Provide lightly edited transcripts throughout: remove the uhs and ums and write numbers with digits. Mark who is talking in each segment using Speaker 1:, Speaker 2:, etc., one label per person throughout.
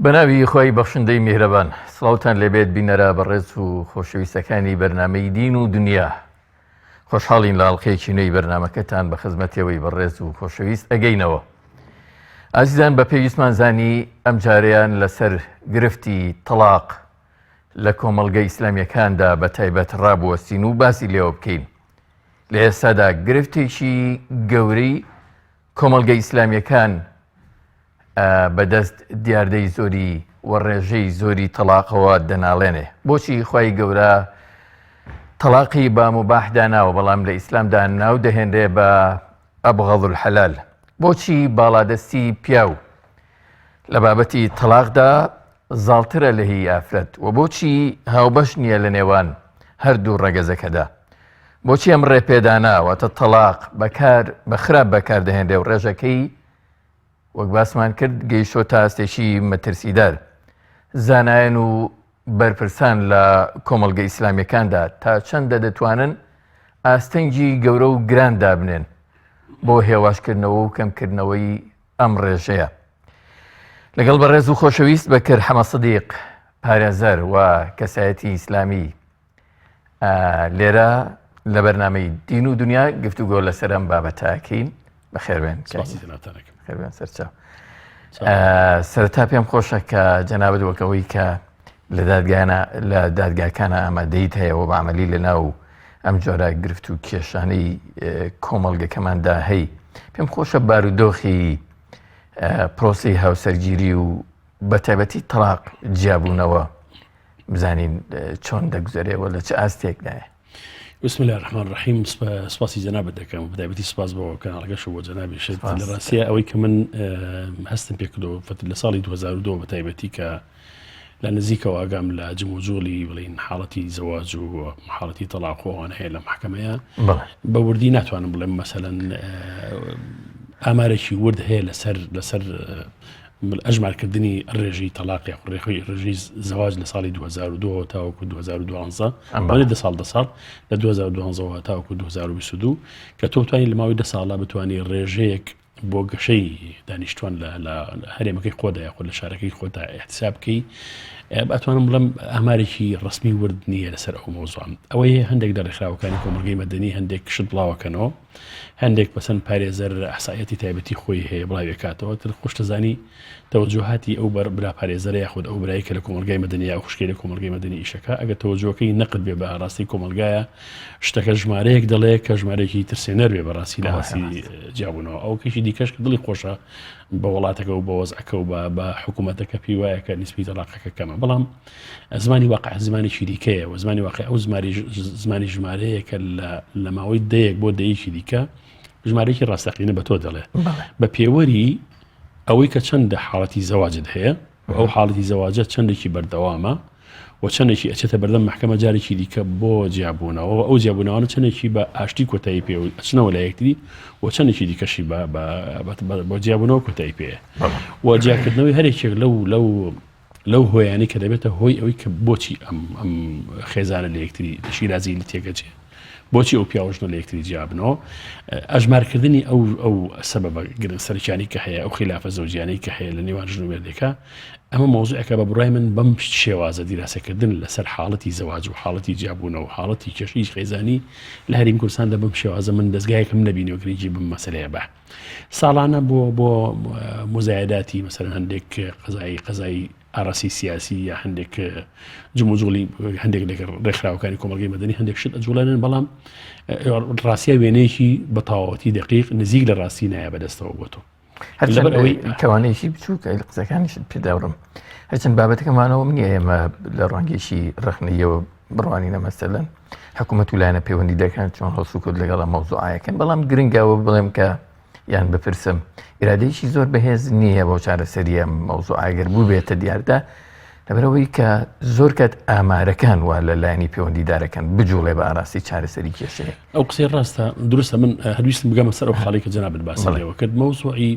Speaker 1: بەناوی خوای بەخشندەی میهرەبان سڵاوتان لێبێت بینەرە بەڕێز و خۆشەویستەکانی بەرنامەی دین و دنیا خۆشحاڵین لە ئەڵقەیەکی نوێی بەرنامەکەتان بە خزمەتێوەی بەڕێز و خۆشەویست ئەگەینەوە ئازیزان بە پێویستمان زانی ئەم جارەیان لەسەر گرفتی تەڵاق لە کۆمەڵگە ئیسلامیەکاندا بە تایبەت ڕابوەستین و باسی لێوە بکەین لە ئێستادا گرفتێکی گەورەی کۆمەڵگە ئیسلامیەکان بەدەست دیاردەی زۆری و ڕێژەی زۆری تەڵاقەوە دەناڵێنێ. بۆچی خوای گەورە تەڵاقی بە موباح داناوە بەڵام لە ئیسلامدا ناو دەهێنرێ بە ابغض الحلال؟ بۆچی باڵادەستی پیاو لە بابەتی تەڵاقدا زاڵترە لە هی ئافرەت و بۆچی هاوبەش نییە لە نێوان هەردوو ڕەگەزەکەدا؟ بۆچی ئەم ڕێپێدانە واتە تەڵاق بەکار بە خراپ بەکار دەهێنرێ و ڕێژەکەی وەک باسمان کرد گەیشتۆتە ئاستێکی مەترسیدار؟ زانایان و بەرپرسان لە کۆمەڵگە ئیسلامیەکاندا تا چەندە دەتوانن ئاستەنگی گەورە و گران دابنێن بۆ هێواشکردنەوە و کەمکردنەوەی ئەم ڕێژەیە؟ لەگەڵ بەڕێز و خۆشەویست بەکر حەمە سدیق پارێزەر و کەسایەتی ئیسلامی لێرە لە بەرنامەی دین و دنیا گفتوگۆ لەسەر ئەم بابەتەکەین بەخێربێن خێربێن سەرچاو سەرتا پێم خۆشە کە جەنابەت وەکەوەی کە لە دادگانە لە دادگاکانە ئامادەیت هەیە و بەعملی لە ناو ئەم جۆرە گرفت و کێشانەی کۆمەڵگەکەماندا هەی پێم خۆشە بارودۆخی پرۆسی هاوسەرگیری و بە تایبەتی تەلاق جیابوونەوە بزانین چۆن دەگوزەرێ و لە چ ئاستێکدایە.
Speaker 2: بسم الله الرحمن الرحیم سپاسی جەنابت دەکەم بەتایبەتی سپاس بۆ کەناڵەکەش و بۆ جەنابی شت لە ڕاستیە ئەوەی کە من هەستم پێ کردەوە فەت لە ساڵی 2002 بە تایبەتی کە لە نزیکەوە ئاگام لە جموجۆڵی بڵین حاڵەتی زەواج و حاڵەتی تەلاق و ئەوانە هەیە لە محکمەیە بە وردی ناتوانم بڵێم مەسەلەن ئامارێکی ورد هەیە لەسەر لەسەر ئەژمارکردنی ڕێژەی تەلاق یاخود ڕێژەی ڕێژەی زەواج لە ساڵی 2002 تاوەکو 2012 ئەمانە دە ساڵ دە ساڵ لە 2012 تاوەکو 2022 کە تۆ بتوانانی لە ماوەی دە ساڵە بتوانانی ڕێژەیەک بۆ گەشەی دانیشتوان لە هەرێمەکەی خۆدا یاخود لە شارەکەی خۆدا احتساب بکەی ئەتوانم بڵم ئامارێکی ڕسمی ورد نییە لەسەر ئەو مۆزوعام ئەوەی هەندێک لە ڕێکخراوەکانی کۆمەڵگەی مەدەنی هەندێک شت بڵاوەکەنەوە هەندێک پەسەند پارێزەر ئەحسایەتی تایبەتی خۆی هەیە بڵاوێکاتەوە تر خۆشتەزانی تەوەجوهاتی ئەو بەر برا پارێزەرە یاخود ئەو برای کە لە کۆمەڵگای مەدەنی یا خوشکی لە کۆمەڵگای مەدەنی ئیشەکە ئەگەر تەوەجوەکەی نەقد بێ بە ئاراستەی کۆمەڵگایە شتەکە ژمارەیەک دەڵێ کە ژمارەیەکی ترسێنەر بێ بەڕاستی لە ئاستی جیابوونەوە ئەو کەشی دیکەش کە دڵی خۆشە بە وڵاتەکە و بە وەزعەکە و بە حکوومەتەکە پێی وایە کە نیسبی تەلاقەکە کەمە بەڵام زمانی واقع زمانێکی دیکەیە و زمانی واقع ئەو زمانی زمانی ژمارەیە کە لە ماوەی دەیەک بۆ دەیەکی دیکە ژمارەیەکی ڕاستەقینە بە تۆ دەڵێ بە پێوەری ئەوەی کە چەندە حاڵەتی زەواجت هەیە و ئەو حاڵەتی زەواجە چەندێکی بەردەوامە و چەندێکی ئەچێتە بەردەم محکەمە جارێکی دیکە بۆ جیابوونەوە و ئەو جیابوونەوانە چەندێکی بە ئاشتی کۆتایی پێ و ئەچنەوە لە یەکتری و چەندێکی دیکەشی بە جیابوونەوە کۆتایی پێ و جیاکردنەوەی هەرێکێک لەو لەو لەو هۆیانەی کە دەبێتە هۆی ئەوەی کە بۆچی ئەم ئەم خێزانە لە یەکتری شیرازی لە تێگەچێ بۆچی ئەو پیاوەژنە لە یەکتری جیابنەوە ئەژمارکردنی ئەو ئەو سەبەبە گرنگ سەرکیانی کە هەیە ئەو خلافە زەوجیانەی کە هەیە لە نێوان ژن و مێردێکە ئەمە مۆزوعەکە بە بڕای من بەم شێوازە دیراسەکردن لەسەر حاڵەتی زەواج و حاڵەتی جیابوونەوە و حاڵەتی کێشەی خێزانی لە هەریم کوردستاندا بەم شێوازە من دەستگایەکم نەبینیوە گرنگی بەم مەسەلەیە بە ساڵانە بۆ بۆ مزایداتی مەسەر هەندێک قەزایی قەزایی ئاراسی سیاسی یا هەندێک جموجوڵی هەندێک لە ڕێکخراوەکانی کۆمەڵگەی مەدەنی هەندێک شت ئەجوڵێنن بەڵام ڕاستە وێنەیەکی بە تەواوەتی دقیق نزیک لە ڕاستی نایە بەدەستەوە بۆ تۆ
Speaker 1: هەرچەند ئەوەی کەوانەیەکی بچووک قسەکانیشت پێداوڕم هەرچەند بابەتەکەمانەوە نییە ئێمە لە ڕەنگێکی ڕخنەیەوە بڕوانینە مەسەلەن حکوومەت و لایەنە پەیوەندیدەکان چۆن هەڵسوکەوت لەگەڵ ئەم مەوزوعەکەن بەڵام گرنگەوە بڵێم کە یان بپرسم ئیرادەیەکی زۆر بەهێز نییە بۆ چارەسەری ئەم مەوزوع ئەگەر بووبێتە دیاردە لەبەرەوەی کە زۆر کات ئامارەکان وا لە لایەنی پەیوەندیدارەکان بجوڵێ بە ئاراستی چارەسەری کێشەیە
Speaker 2: ئەو قسەی ڕاستە دروستە من هەرویستم بگەمە سەر ئەو خاڵی کە جەنابت باسی لێوە کرد مەوزوعی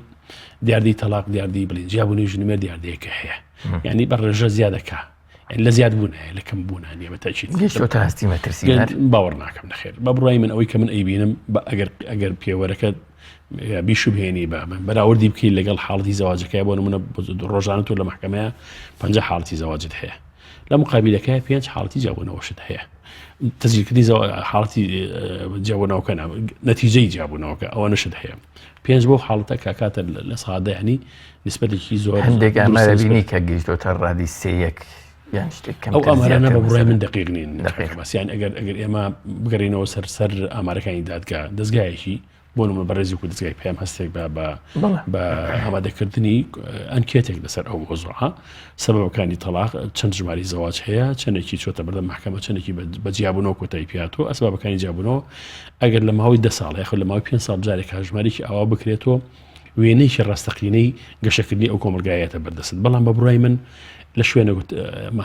Speaker 2: دیاردەی تەلاق دیاردەی بڵین جیابوونی ژنمێر دیاردەیەکە هەیە یعنی بە ڕێژە زیادەکە لە زیاد بوون هەیە لە کەم بوون نیە بە تاکید
Speaker 1: گەیشتۆتە هەستی مەترسیدار
Speaker 2: باوەڕ ناکەم نەخێر بە بڕای من ئەوەی کە من ئەیبینم بە ئەگەر ئەگەر پێوەرەکە. بیشوبهێنی بە بەراوردی بکەیت لەگەڵ حاڵەتی زەواجەکەی بۆ نمونە ڕۆژانە تۆ لە مەحکەمەیە 50 حاڵەتی زەواجت هەیە لە مقابلەکە پێنج حاڵەتی جیابوونەوەشت هەیە تەزیرکردنی حاڵەتی جیابوونەوەکە نەتیجەی جیابوونەوەکە ئەوە نشت هەیە پێنج بۆ حاڵەتە کاکاتە لە سادە ینی نسبەتێکی زۆر
Speaker 1: هەندێک ئاماربینی کە گەیشتۆتە ڕادی سێیەک یان شتێک کەم
Speaker 2: ئەو ئامارانە بە بڕای من دقیق نین بەسیان ئەگەر ئەگەر ئێمە بگەڕینەوە سەر سەر ئامارەکانی دادگا دەستگایەکی بۆ نمونە بەڕێزی و دەستگای پەیام هەستێک بە بە بە ئامادەکردنی ئەنکێتێک لەسەر ئەو مۆزوعە سەبەبەکانی تەلاق چەند ژماری زەواج هەیە چەندێکی چۆتە بەردەم محکەمە چەندێکی بە جیابوونەوە کۆتایی پیاتۆ ئەسبابەکانی جیابوونەوە ئەگەر لە ماوەی ده ساڵ یاخود لە ماوەی 5 ساڵ جارێک هەژمارێکی ئاوا بکرێتەوە وێنەیەکی ڕاستەقینەی گەشەکردنی ئەو کۆمەڵگایەتە بەردەست بەڵام بە بڕای من لە شوێنە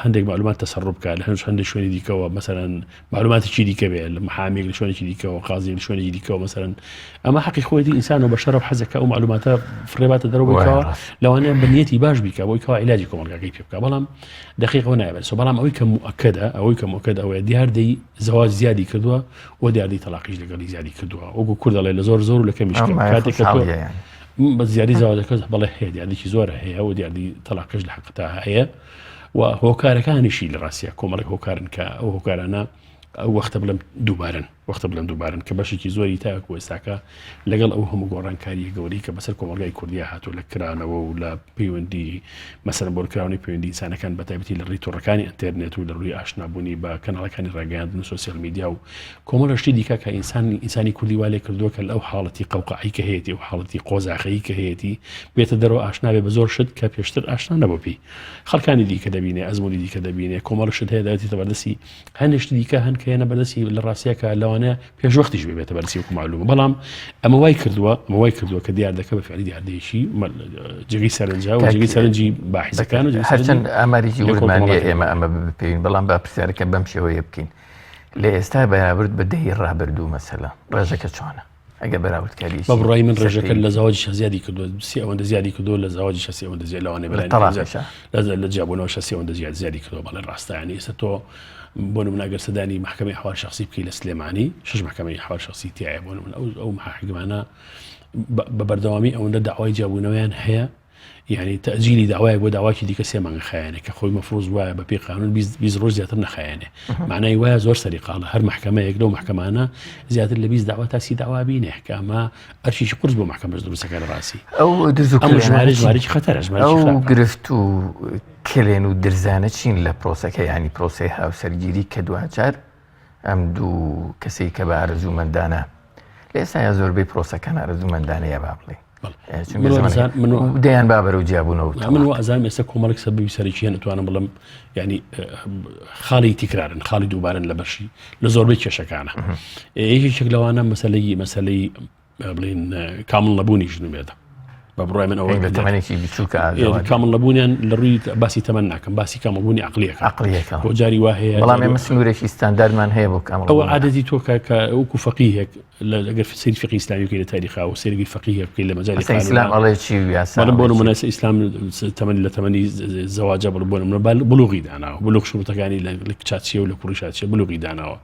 Speaker 2: هەندێک معلومات تەسەڕ بکە لە هەنج هەندێک شوێنی دیکەوە مەسەرەن معلوماتێکی دیکە بێ لە محامێک لە شوێنێکی دیکەوە قازی لە شوێنێکی دیکەوە مەسەرەن ئەمە حەقی خۆیەتی ئینسان و بەشەرە و حەزەکە ئەو معلوماتە فڕێباتە دەرەوە بۆی لەوانەیە بە نیەتی باش بیکە بۆی کەوا عیلاجی کۆمەڵگاکەی پێ بکە بەڵام دقیقەوە نابێت سۆ بەڵام ئەوەی کە مؤکدە ئەوەی کە مؤکد ئەوەیە دیاردەی زەواج زیادی کردووە و دیاردەی تەلاقیش لەگەڵی زیادی کردووە وەکو کورد دەڵێ لە زۆر زۆر و لە کەمیش کەم کاتێک کە تۆ بە زیادی زەواجەکە بەڵێ هەیە دیاردێکی زۆر هەیە و دیاردی تەلاقیش لە حەقتا هەیە و هۆکارەکانیشی لە ڕاستە کۆمەڵێک هۆکارن کە ئەو هۆکارانە ئەو وەختە بڵێم دووبارن وەختە بڵێم دووبارن کە بەشێکی زۆری تاکو ئێستاکە لەگەڵ ئەو هەموو گۆڕانکاریە گەورەی کە بەسەر کۆمەڵگای کوردیا هاتوو لە کرانەوە و لە پەیوەندی مەسەر بۆرکراونی پەیوەندی ئینسانەکان بە تایبەتی لە ڕێی تۆڕەکانی ئینتەرنێت و لە ڕووی ئاشنابوونی بە کەناڵەکانی ڕاگەیاندن و سۆسیال میدیا و کۆمەڵە شتی دیکە کە ئینسان ئینسانی کوردی وا لێ کردووە کە لەو حاڵەتی قەوقەعی کە هەیەتی و حاڵەتی قۆزاخەیی کە هەیەتی بێتە دەرەوە ئاشنا بێ بە زۆر شت کە پێشتر ئاشنا نەبوو پێی خەڵکانی دیکە دەبینێ ئەزمموی دیکە دەبینێ کۆمەڵە شت هەیە دەێتە بەردەستی هەندێک شتی دیکە هەن کە هێنە بەردەستی لە ڕاستیەکە لەوانەیە پێش وەختیش ببێتە بەرسی وەکو معلومە بەڵام ئەمە وای کردووە ئەمە وای کردووە کە دیاردەکە بە فعلی دیاردەیەکی جێگەی سەرنجە و جێگەی سەرنجی باحیزەکان و
Speaker 1: هەرچەند ئاماریکی وردمان نییە ئێمە ئەمە بپێین بەڵام با پرسیارەکە بەم شێوەیە بکەین لە ئێستا بەراورد بە دەی ڕابردوو مەسەلە ڕێژەکە چۆنە؟ ئەگەر بەراوردکاری
Speaker 2: بە بڕای من ڕێژەکە لە زەواجی شە زیادی کردووە سی ئەوەندە زیادی کردووە لە زەواجی شە ئەوەندە زیاد لەوانەیە بەلای
Speaker 1: تەڵاقیشە
Speaker 2: لە جیابوونەوە شە ئەوەندە زیاد زیادی کردووە بەڵێ ڕاستە یانی ئێستا تۆ بۆ نمونە ئەگەر سەدانی محکمەی ئەحوال شخصی بکەی لە سلێمانی شش محکمەی ئەحوال شخصی تایە بۆ نمونە ئەو ئەو محاکمانە بە بەردەوامی ئەوەندە داوای جیابوونەوەیان هەیە یعنی تەجیلی داوایەک بۆ داواکی دیکە سێ مانگە خایەنێ کە خۆی مەفروز وایە بە پێی قانون 20 ڕۆژ زیاتر نەخایەنێ معنای وایە زۆر سەریقاڵە هەر محکمەیەک لەو محکمانە زیاتر لە 20 داوا تا سی داوا بینێ کە ئەمە ئەرشیی قورس بۆ محکمەش دروستەکە لە ڕاستی
Speaker 1: ئەو دز و
Speaker 2: ئەم ژمارە ژمارێکی خەتەرە
Speaker 1: ژمارە ئەو گرفت و کلێن و درزانە چین لە پرۆسەکە ینی پرۆسەی هاوسەرگیری کە دواجار ئەم دوو کەسەی کە بە ئارەزوومەندانە لە ئێستایا زۆربەی پرۆسەکان ئارەزوومەندانە یا با بڵێین دەیان با بەرەو جیابوونەوە
Speaker 2: من ئەزانم ئێستا کۆمەڵێک سەبەبی سەرەکی هەن ئەتوانم بڵم ینی خاڵی تکرارن خاڵی دووبارن لە بەشی لە زۆربەی کێشەکانە یەکێک لەوانە مەسلەی مەسلەی بڵین کامڵ نەبوونی ژن و مێردە بە بڕای من ئەوە
Speaker 1: لە تەمەنێکی بچووکە
Speaker 2: کامڵ نەبوونیان لە ڕووی باسی تەمەن ناکەم باسی کامڵبوونی عقلیەکە
Speaker 1: عقلیەکە
Speaker 2: بۆ جاری وا هەیە
Speaker 1: بەڵام ئێمە سنوورێکی ستانداردمان هەیە بۆ کامڵ
Speaker 2: ئەوە عادەتی تۆ کە کە وەکو فەقیهێک لەگەر سەیری فقهی ئیسلامی بکەی لە تاریخا و سەیری فەقیهێک بکەی لە مەجالی
Speaker 1: ئێستا ئیسلام ئەڵێ چی و یاسا
Speaker 2: بەڵام بۆ
Speaker 1: ئەڵێ چی؟
Speaker 2: نمونە ئێستا ئیسلام تەمەنی لە تەمەنی زەواجە بڵ بۆ نمونە بلوغی داناوە بلوغ شروطەکانی لە کچا چیە و لە کوڕیشا چیە بلوغی داناوە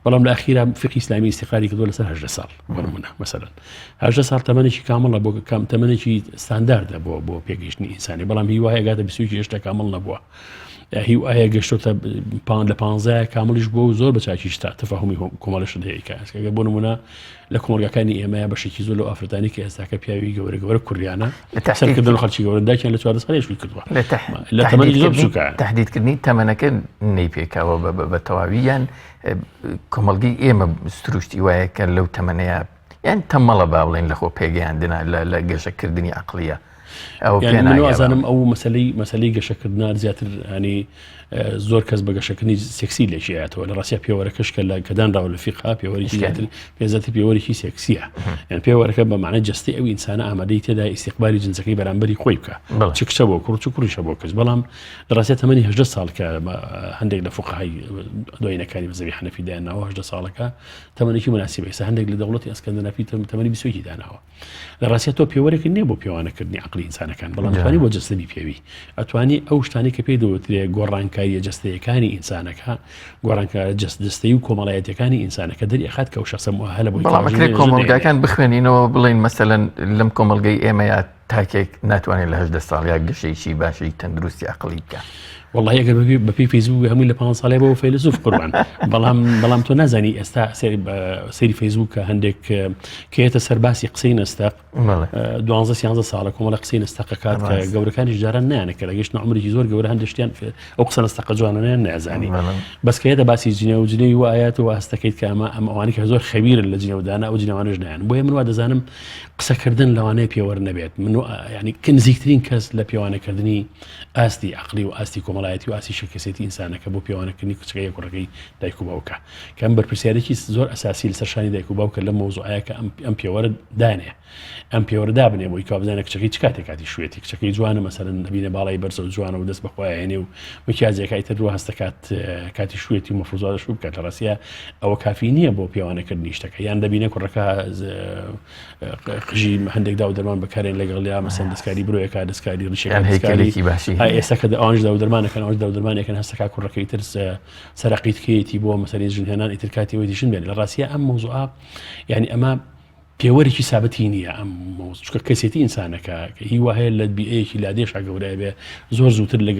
Speaker 2: بەڵام لە ئەخیرا فقهی ئیسلامی ئیستیقراری کردووە لەسەر 18 ساڵ بۆ نمونە مەسەلەن 18 ساڵ تەمەنێکی کامڵە بۆ کام تەمەنێکی ستانداردە بۆ بۆ پێگەیشتنی ئینسانی بەڵام هی وایە گاتە 21 هێشتا کامڵ نەبووە هی وایە گەشتۆتە پان لە پانزایە کامڵیش بووە و زۆر بە چاکیش تا تەفاهمی کۆمەڵش هەیە کە ئەگەر بۆ نمونە لە کۆمەڵگاکانی ئێمە بەشێکی زۆر لەو ئافرەتانی کە ئێستاکە پیاوی گەورە گەورە کوریانە سەرکردن خەڵکی گەورە داکیان لە 14 ساڵی شووی کردووە لە تەمەنی زۆر بچووکە
Speaker 1: تهدیدکردنی تەمەنەکە نەیپێکاوە بە تەواوی یان کۆمەڵگەی ئێمە سروشتی وایە کە لەو تەمەنەیە یان تەمەڵە با بڵێن لە خۆ پێگەیاندنا لە گەشەکردنی عقلیە
Speaker 2: ئەو من وازانم ئەو مەسلەی مەسلەی گەشەکردنا زیاتر ینی زۆر کەس بە گەشەکردنی سێکسی لێکیاتەوە لە ڕاستیا پێوەرەکەش کە لە کەدانراوە لە فیقا پێوەرێکی زیاتر پێزەتی پێوەرێکی سێکسیە یان پێوەرەکە بە معنای جستی ئەو ئینسانە ئامادەی تێدا ئیسیقبالی جنسەکەی بەرامبەری خۆی بکە چ کچە بۆ کوڕ چ کوڕیشە بۆ کچ بەڵام لە ڕاستیا تەمەنی 18 ساڵ کە هەندێک لە فقهای دوایینەکانی مەزهەبی حەنەفی دایانناوە 18 ساڵەکە تەمەنێکی مناسبە ئێستا هەندێک لە دەوڵەتی ئەسکەندەنافی تەمەنی 21 داناوە لە ڕاستیا تۆ پێوەرێک نییە بۆ پێوانەکردنی عقلی. عقلی ئینسانەکان بەڵام توانی بۆ جەستە بیپێوی ئەتوانی ئەو شتانی کە پێی دەوترێ گۆڕانکاریە جەستەیەکانی ئینسانەکە گۆڕانکارە جەست جەستەی و کۆمەڵایەتەکانی ئینسانەکە دەری ئەخات کە ئەو شخصە مؤهلە بۆی
Speaker 1: بەڵام ئەکرێت کۆمەڵگاکان بخوێنینەوە بڵێین مەسەلەن لەم کۆمەڵگەی ئێمەیا تاکێک ناتوانێت لە 18 ساڵ یا گەشەیەکی باشی تەندروستی عەقڵی بکات.
Speaker 2: وەڵی ئەگەر بەپی فەیسبوک هەمووی لە 5 ساڵێ بۆ فەیلسوف قوربان بەڵام بەڵام تۆ نازانی ئێستا سەیری فەیسبوک کە هەندێک کێتە سەرباسی قسەی نەستەق دوانزە سیانزە ساڵە کۆمەڵە قسەی نەستەقەکات کە گەورەکانیش جاران نیانە کە لەگەشتە عمرێکی زۆر گەورە هەندێک شتیان ئەو قسە نەستەقە جوانانیان نازانی بەس کە یەتە باسی جنێو و جنێوی وایەت و هەستەکەیت کە ئەمە ئەم ئەوانی کە زۆر خەویرن لە جنێودانە ئەو جنێوانەش نیان بۆیە من وا دەزانم قسەکردن لەوانەیە پێوەر نەبێت من ینی کە نزیکترین کەس لە پێوانەکردنی ئاستی عقلی و ئاستی کۆمەڵایەتی و ئاستی شکەسێتی ئینسانەکە بۆ پێوانەکردنی کچەکە کوڕەکەی دایک و باوکە کە ئەم بەرپرسیارێکی زۆر ئەساسی لەسەر شانی دایک و باوکە لەم مەوزوعەیە کە ئەم ئەم پێوەرە دانێ ئەم پێوەرە دابنێ بۆی کە بزانە کچەکەی چ کاتێک کاتی شوێتی کچەکەی جوانە مەسەرەن دەبینە باڵای بەرزە و جوانە و دەست بەخۆیانێ و مکیاجێکە ئیتر دوا هەستەکات کاتی شوێتی و مەفروزادە شوو بکات لە ڕاستیا ئەوە کافی نییە بۆ پێوانەکردنی شتەکە یان دەبینە کوڕەکە قژی هەندێک دا و دەرمان بەکارێن لەگەڵ یا مەسەن دەستکاری برۆیەکە دەستکاری ڕیشەکە
Speaker 1: هەیکەلێکی باشی
Speaker 2: ئێستا کە ئەوانش دا و دەرمانەکەن ئەوانش دا و دەرمانەکەن هەستەکە کوڕەکەی ترس سەرەقیتکەیەتی بۆ مەسەلەی ژنهێنان ئیتر کاتی ئەوەیتی ژن بێنێ لە ڕاستیا ئەم مەوزوعە یعنی ئەمە پێوەرێکی سابەتی نییە ئەم مەوزوع چونکە کەسێتی ئینسانەکە کە هیوا هەیە لە بیئەیەکی لادێشا گەورە بێ زۆر زووتر لە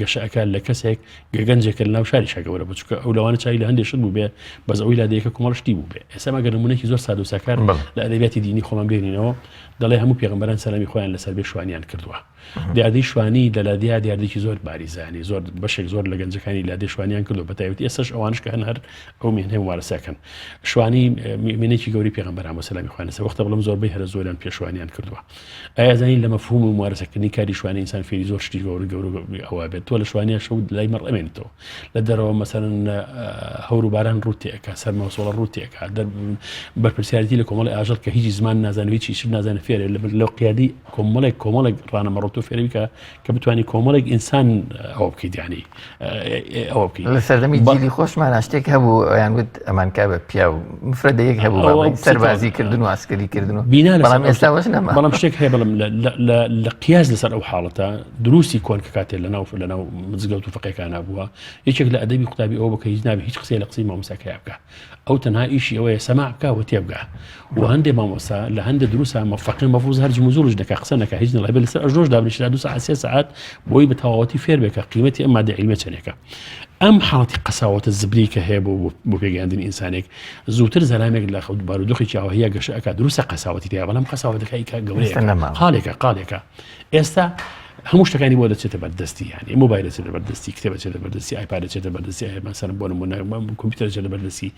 Speaker 2: گەشەکە لە کەسێک گە گەنجێکە لە ناو شاریشا گەورە بوو چونکە ئەو لەوانە چاوی لە هەندێک شت بوو بێ بەس ئەوەی لادێیەکە کۆمەڵ شتی بوو بێ ئێستا ئەگەر نمونەیەکی زۆر سادە و ساکار لە ئەدەبیاتی دینی خۆمان بێنینەوە دەڵێ هەموو پێغەمبەران سەلامی خۆیان لەسەر بێ شوانیان کردووە دیاردەی شوانی لە لادێیا دیاردەیەکی زۆر باریزانی زۆر بەشێک زۆر لە گەنجەکانی لادێ شوانیان کردو بە تایبەتی ئێستاش ئەوانش کە هەن هەر ئەو میهنەی ممارەسەکەن شوانی مینێکی گەوری پێغەمبەران بۆ سەلامی خوایان لەسەر وەختە بڵم زۆربەی هەرە زۆریان پێشوانیان کردووە ئایا زانین لە مەفهوم و ممارەسەکردنی کاری شوانی ئینسان فێری زۆر شتی گەورە گەورە ئەوە بێت تۆ لە شوانیان شەو لای مەڕ ئەمێنیتەوە لە دەرەوە مەسەرەن هەور و باران ڕوو تێکا سەرما و سۆڵە ڕوو تێکا بەرپرسیارەتی لە کۆمەڵی ئاژەڵ کە هیچ زمان نازانێت هیچ شت نازانێت فێرێ لە قیادی کۆمەڵێک کۆمەڵێک ڕانە مەڕۆ تۆ فێرەوی کە کە بتوانانی کۆمەڵێک ئینسان ئەوە بکەیت ینی ئەوە بکەیت
Speaker 1: لە سەردەمی جیلی خۆشمان شتێک هەبوو ئەیان وت ئەمان کا بە پیاو مفرەدە یەک هەبوو سەربازی کردن و ئاسکەری کردن و
Speaker 2: بینا بەڵام ئێستا وەش نەما بەڵام شتێک هەیە بەڵام لە قیاس لەسەر ئەو حاڵەتە دروستی کۆن کە کاتێ لە ناو لە ناو مزگەوت و فقێکانە بووە یەکێک لە ئەدەبی قوتابی ئەوە بکە هیچ نابێ هیچ قسەی لە قسەی مامۆستاکەیا بکە ئەو تەنها ئیشی ئەوەیە سەماع بکە و تێبگا و هەندێ مامۆستا لە هەندێ دروسا مەفەقی مەفروز هەر جموجوڵش دەکا قسە نەکا هیچ نەڵێ بێ لەسەر ئەژنۆش دابنیشێ تا دو سەعات سێ سەعات بۆی بە تەواوەتی فێر بێ کە قیمەتی ئەم مادە عیلمیە چەندێکە ئەم حاڵەتی قەساوەتە زبری کە هەیە بۆ بۆ پێگەیاندنی ئینسانێک زووتر زەلامێک لە خەوت بارودۆخێکی ئاوهیا گەشە ئەکات دروستە قەساوەتی تیا بەڵام قەساوەتەکە ئیکا گەورەیە قالێکە قالێکە ئێستا هەموو شتەکانی بۆ دەچێتە بەردەستی یانی مۆبایل دەچێتە بەردەستی کتێب دەچێتە بەردەستی ئایپاد دەچێتە بەردەستی مەسەلەن بۆ نمونە کۆمپیوتەر دەچێتە بەردەستی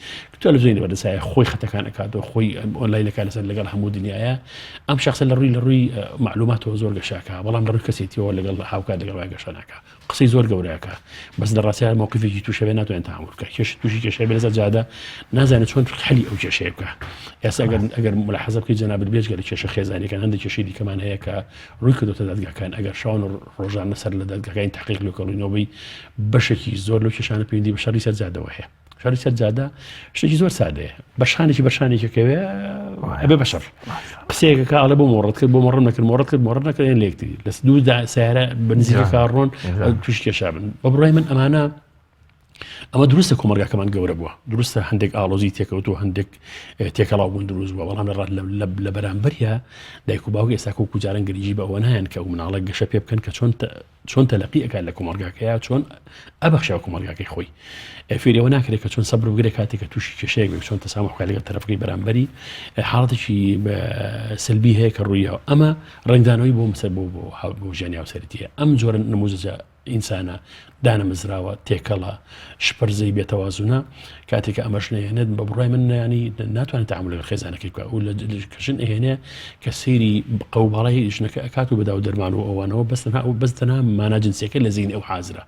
Speaker 2: تەلەڤزیۆنی لەبەردەستایە خۆی خەتەکان ئەکاتەوە خۆی ئۆنلاین دەکات لەسەر لەگەڵ هەموو دنیاە ئەم شخصە لە ڕووی لە ڕووی معلوماتەوە زۆر گەشاکە بەڵام لە ڕووی کەسێتیەوە لەگەڵ هاوکات لەگەڵ وای گەشە ناکە قسەی زۆر گەورەکە بەس لە ڕاستیا مەوقفێکی تووشەوێ ناتوانێت تەحەمول بکە کێش تووشی کێشەی بێ لەسەر جادە نازانێت چۆن حەلی ئەو کێشەیە بکە ئێستا ئەگەر ئەگەر ملاحەزە بکەیت جەنابت بێجگە لە کێشە خێزانیەکان هەندێک کێشەی دیکەمان هەیە کە ڕووی کردوتە دادگاکان ئەگەر شەوان و ڕۆژانە سەر لە دادگاکانی تحقیق لێکۆڵینەوەی بەشێکی زۆر لەو کێشانە پەیوەندی بە شەڕی سەر جادەوە هەیە شەڕی سەر جادە شتێکی زۆر سادەیە بە شانێکی بە شانێکەکەوێ ئەبێ بە شەڕ قسەیەکە ئەڵێ بۆ مۆڕەت کرد بۆ مۆڕم نەکرد مۆڕەت کرد مۆڕەت نەکرد لێکتری لە دوو سیارە بە نزیکەکە ڕۆن توش کێشا بن بە بڕای من ئەمانە ئەمە دروستە کۆمەلگاکەمان گەورە بووە دروستە هەندێک ئاڵۆزی تێکەوت و هەندێک تێکەڵاو بوون دروست بووە بەڵام لە لە بەرامبەریا دایک و باوک ئێستا وەکو جاران گرنگی بە ئەوە نایەن کە ئەو مناڵە گەشە پێ بکەن کە چۆن چۆن تەلقی ئەکات لە کۆمەلگاکەیا چۆن ئەبەخشە کۆمەلگاکەی خۆی فێریەوە ناکرێت کە چۆن سەبر بگرێت کاتێک کە تووشی کێشەیەک بێت چۆن تەسامح بکات لەگەڵ تەرەفەکەی بەرامبەری حاڵەتێکی سلبی هەیە کە ڕوویەوە ئەمە ڕەنگدانەوەی بۆ مسەر بۆ بۆ بۆ ژیانی هاوسەرێتیە ئەم جۆرە نموزەجە ئینسانە دانەمەزراوە تێکەڵە شپرزەی بێتەوازونە کاتێک کە ئەمەش نەیەنێت بە بڕای من نانی ناتوانێت تعامل لەگەڵ خێزانەکەی بکات و لە ژن ئەهێنێ کە سەیری قەوباڵی ژنەکە ئەکات و بەداو دەرمان و ئەوانەوە بەس تەنها ئەو بەس تەنها مانا جنسیەکە لە زەینی ئەو حازرە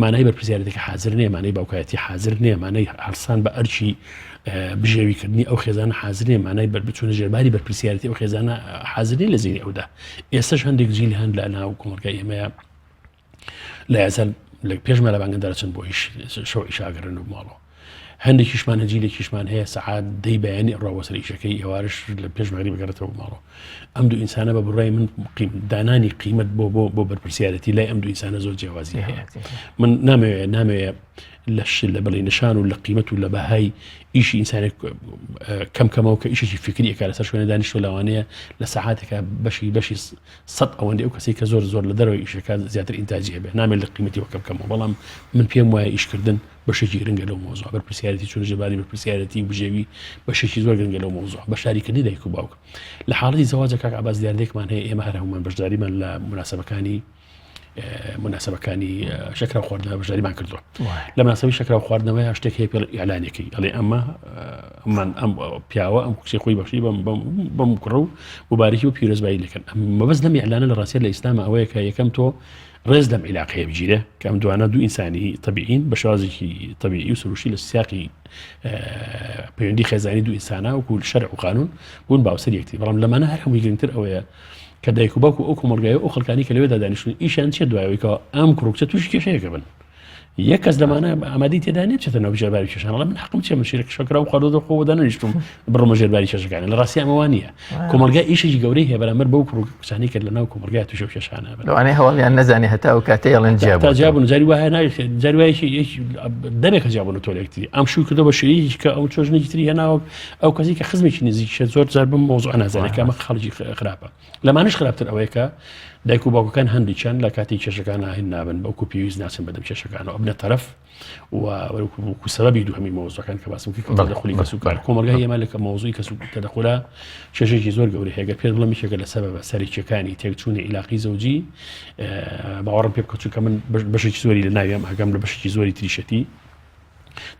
Speaker 2: مانای بەرپرسیارێتەکە حازر نییە مانای باوکایەتی حازر نییە مانای هەڵسان بە ئەرکی بژێویکردنی ئەو خێزانە حازر نییە مانای بەر بچوونە ژێرباری بەرپرسیارەتی ئەو خێزانە حازر نییە لە زەینی ئەودا ئێستاش هەندێک جیل هەن لە ناو کۆمەڵگای ئێمەیە لە یاسا لە پێش مەلا بانگەن دەرەچن بۆ ئیش شەو ئیشاگەرن و ماڵەوە. هەندێکیشمان هەجیلێکیشمان هەیە سەعات دەی بەیانی ئەڕوا بۆ سەر ئیشەکەی ئێوارش لە پێش مەغریب بگەڕێتەوە بۆ ماڵەوە ئەم دوو ئینسانە بە بڕای من قیم دانانی قیمەت بۆ بۆ بۆ بەرپرسیارەتی لای ئەم دوو ئینسانە زۆر جیاوازی هەیە من نامەوێ نامەوێ لە ش لە بڵێ نشان و لە قیمەت و لە بەهای ئیشی ئینسانێک کەم کەمەوە کە ئیشێکی فکری ئەکا لەسەر شوێنە دانیشتوە لەوانەیە لە سەعاتێکا بەشی بەشی سەد ئەوەندەی ئەو کەسەی کە زۆر زۆر لە دەرەوەی ئیشەکە زیاتر ئینتاجی هەبێ نامێت لە قیمەتی وەکەم کەمەوە بەڵام من پێم وایە ئیشکردن بەشێکی گرنگە لەو مۆزوع بەرپرسیارەتی چون ژێباری بەرپرسیارەتی و بژێوی بەشێکی زۆر گرنگە لەو مۆزوع بەشداریکردنی دایک و باوک لە حاڵەتی زەواجە کاک عباس دیاردەیەکمان هەیە ئێمە هەر هەمومان بەشداریمان لە مناسبەکانی مناسبەکانی شەکرە خواردنەوە بەشداریمان کردووە لە مناسبی شەکرە خواردنەوەی شتێک هەیە پێ ئیعلانەکەی ئەڵێ ئەمە ئەمان ئەم پیاوە ئەم کچی خۆی بەخشی بەم بەم کوڕ و مبارکی و پیرۆزبایی لەکەن مەبەست لەم ئیعلانە لە ڕاستیە لە ئیسلامە ئەوەیە کە یەکەم تۆ ڕێز لەم عیلاقەیە بگیرێ کە ئەم دوانە دوو ئینسانی طبیعین بە شێوازێکی طبیعی و سروشتی لە سیاقی پەیوەندی خێزانی دوو ئینسانە وەکو شەرع و قانون بوون باوسەر یەکتری بەڵام لەمانە هەر هەمووی گرنگتر ئەوەیە کە دایک و باوک و ئەو کۆمەڵگای و ئەو خەڵکانی کە لەوێدا دانیشتون ئیشیان چیە دوایەوەی کە ئەم کوڕ و کچە تووشی کێشەیەکە بن یەک کەس لەمانە ئامادەی تێدا نیە بچێتە ناو ژێرباری کێشان ئەڵێ من حەقم چیە من شیرە شەکرە و خواردۆ خۆ دانەنیشتم بڕۆمە ژێرباری کێشەکان لە ڕاستی ئەمە وا نییە کۆمەڵگا ئیشێکی گەورەی هەیە بەرامبەر بەو کوڕ و کچانەی کە لە ناو کۆمەڵگای تووشی ئەو کێشانە بن
Speaker 1: لەوانەیە هەواڵیان نەزانێ هەتا ئەو کاتەی ئەڵێن جیا
Speaker 2: تا جیا بوون جاری وایە ناوی جاری وایە یەکی دەمێکە جیا بوون تۆ لە یەکتری ئەم شووی کردەوە بە شوێیەکی کە ئەو چۆژنێکی تری هێناوە ئەو کەسی کە خزمێکی نزیکیشە زۆر جار بەم مەوزوعە نازانێت کە ئەمە خەڵکی خراپە لەمانش خراپتر ئەوەیە کە دایک و باوکەکان هەندێکیان لە کاتی کێشەکان هین نابن بەوکو پێویست ناچن بەدەم کێشەکانەوە ئەبنە تەرەف و وەکو سەبەبی دووهەمی مەوزوعەکان کە باسم کرد تەدەخولی کەس و کار کۆمەڵگای ئێمە لە کە مەوزوعی کەس و تەدەخولە کێشێکی زۆر گەورە هەیە گەر پێت بڵێم یەکێکە لە سەبەبە سەرەکیەکانی تێکچوونی عیلاقی زەوجی باوەڕم پێ بکە چونکە من بەشێکی زۆری لە ناویم ئاگام لە بەشێکی زۆری تریشەتی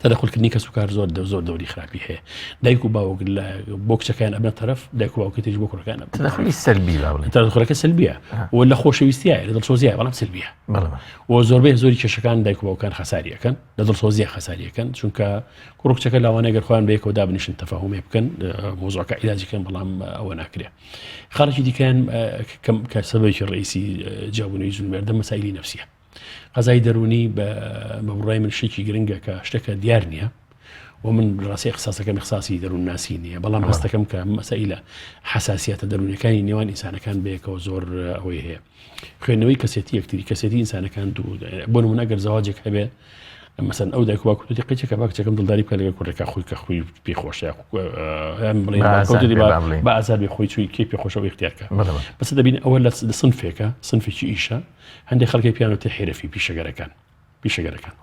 Speaker 2: تەدەخولکردنی کەس و کار زۆر زۆر دەوری خراپی هەیە دایک و باوک لە بۆ کچەکان ئەبنە تەرەف دایک و باوکی تریش بۆ کوڕەکان ئەبنە
Speaker 1: تەدەخولی سەلبی با بڵێین
Speaker 2: تەدەخولەکە سەلبیە و لە خۆشەویستیایە لە دڵسۆزیایە بەڵام سەلبیە و زۆربەی زۆری کێشەکان دایک و باوکان خەساری ئەکەن لە دڵسۆزیە خەساری ئەکەن چونکە کوڕ و کچەکە لاوانەیە گەر خۆیان بەیەکەوە دابنیشن تەفاهومێ بکەن مۆزوعەکە عیلاجی کەن بەڵام ئەوە ناکرێ خاڵێکی دیکەیان کە سەبەبێکی ڕئیسی جیابوونەوەی ژن و مێردە مەسایلی نەفسیە قەزای دەروونی بە بڕای من شتێکی گرنگە کە شتەکە دیار نییە و من ڕاستی اختصاصەکەم اختصاصی دەروونناسی نییە بەڵام هەستەکەم کە مەسەیلە حساسیەتە دەروونەکانی نێوان ئینسانەکان بەیەکەوە زۆر ئەوەی هەیە خوێندنەوەی کەسێتی یەکتری کەسێتی ئینسانەکان دوو بۆ نمونە ئەگەر زەواجێک هەبێ مەسەن ئەو دایک باوک وتی قیچەکە با کچەکەم دڵداری بکە لەگەڵ کوڕێکە خۆی کە خۆی پێ خۆشە بە ئازار بێ خۆی چوی کێ پێ خۆشەوە اختیارکە بەس دەبین ئەوە لە سنفێکە سنفێکی ئیشە هەندێک خەڵکی پیانوتە حرفی پیشەگەرەکان پیشەگەرەکان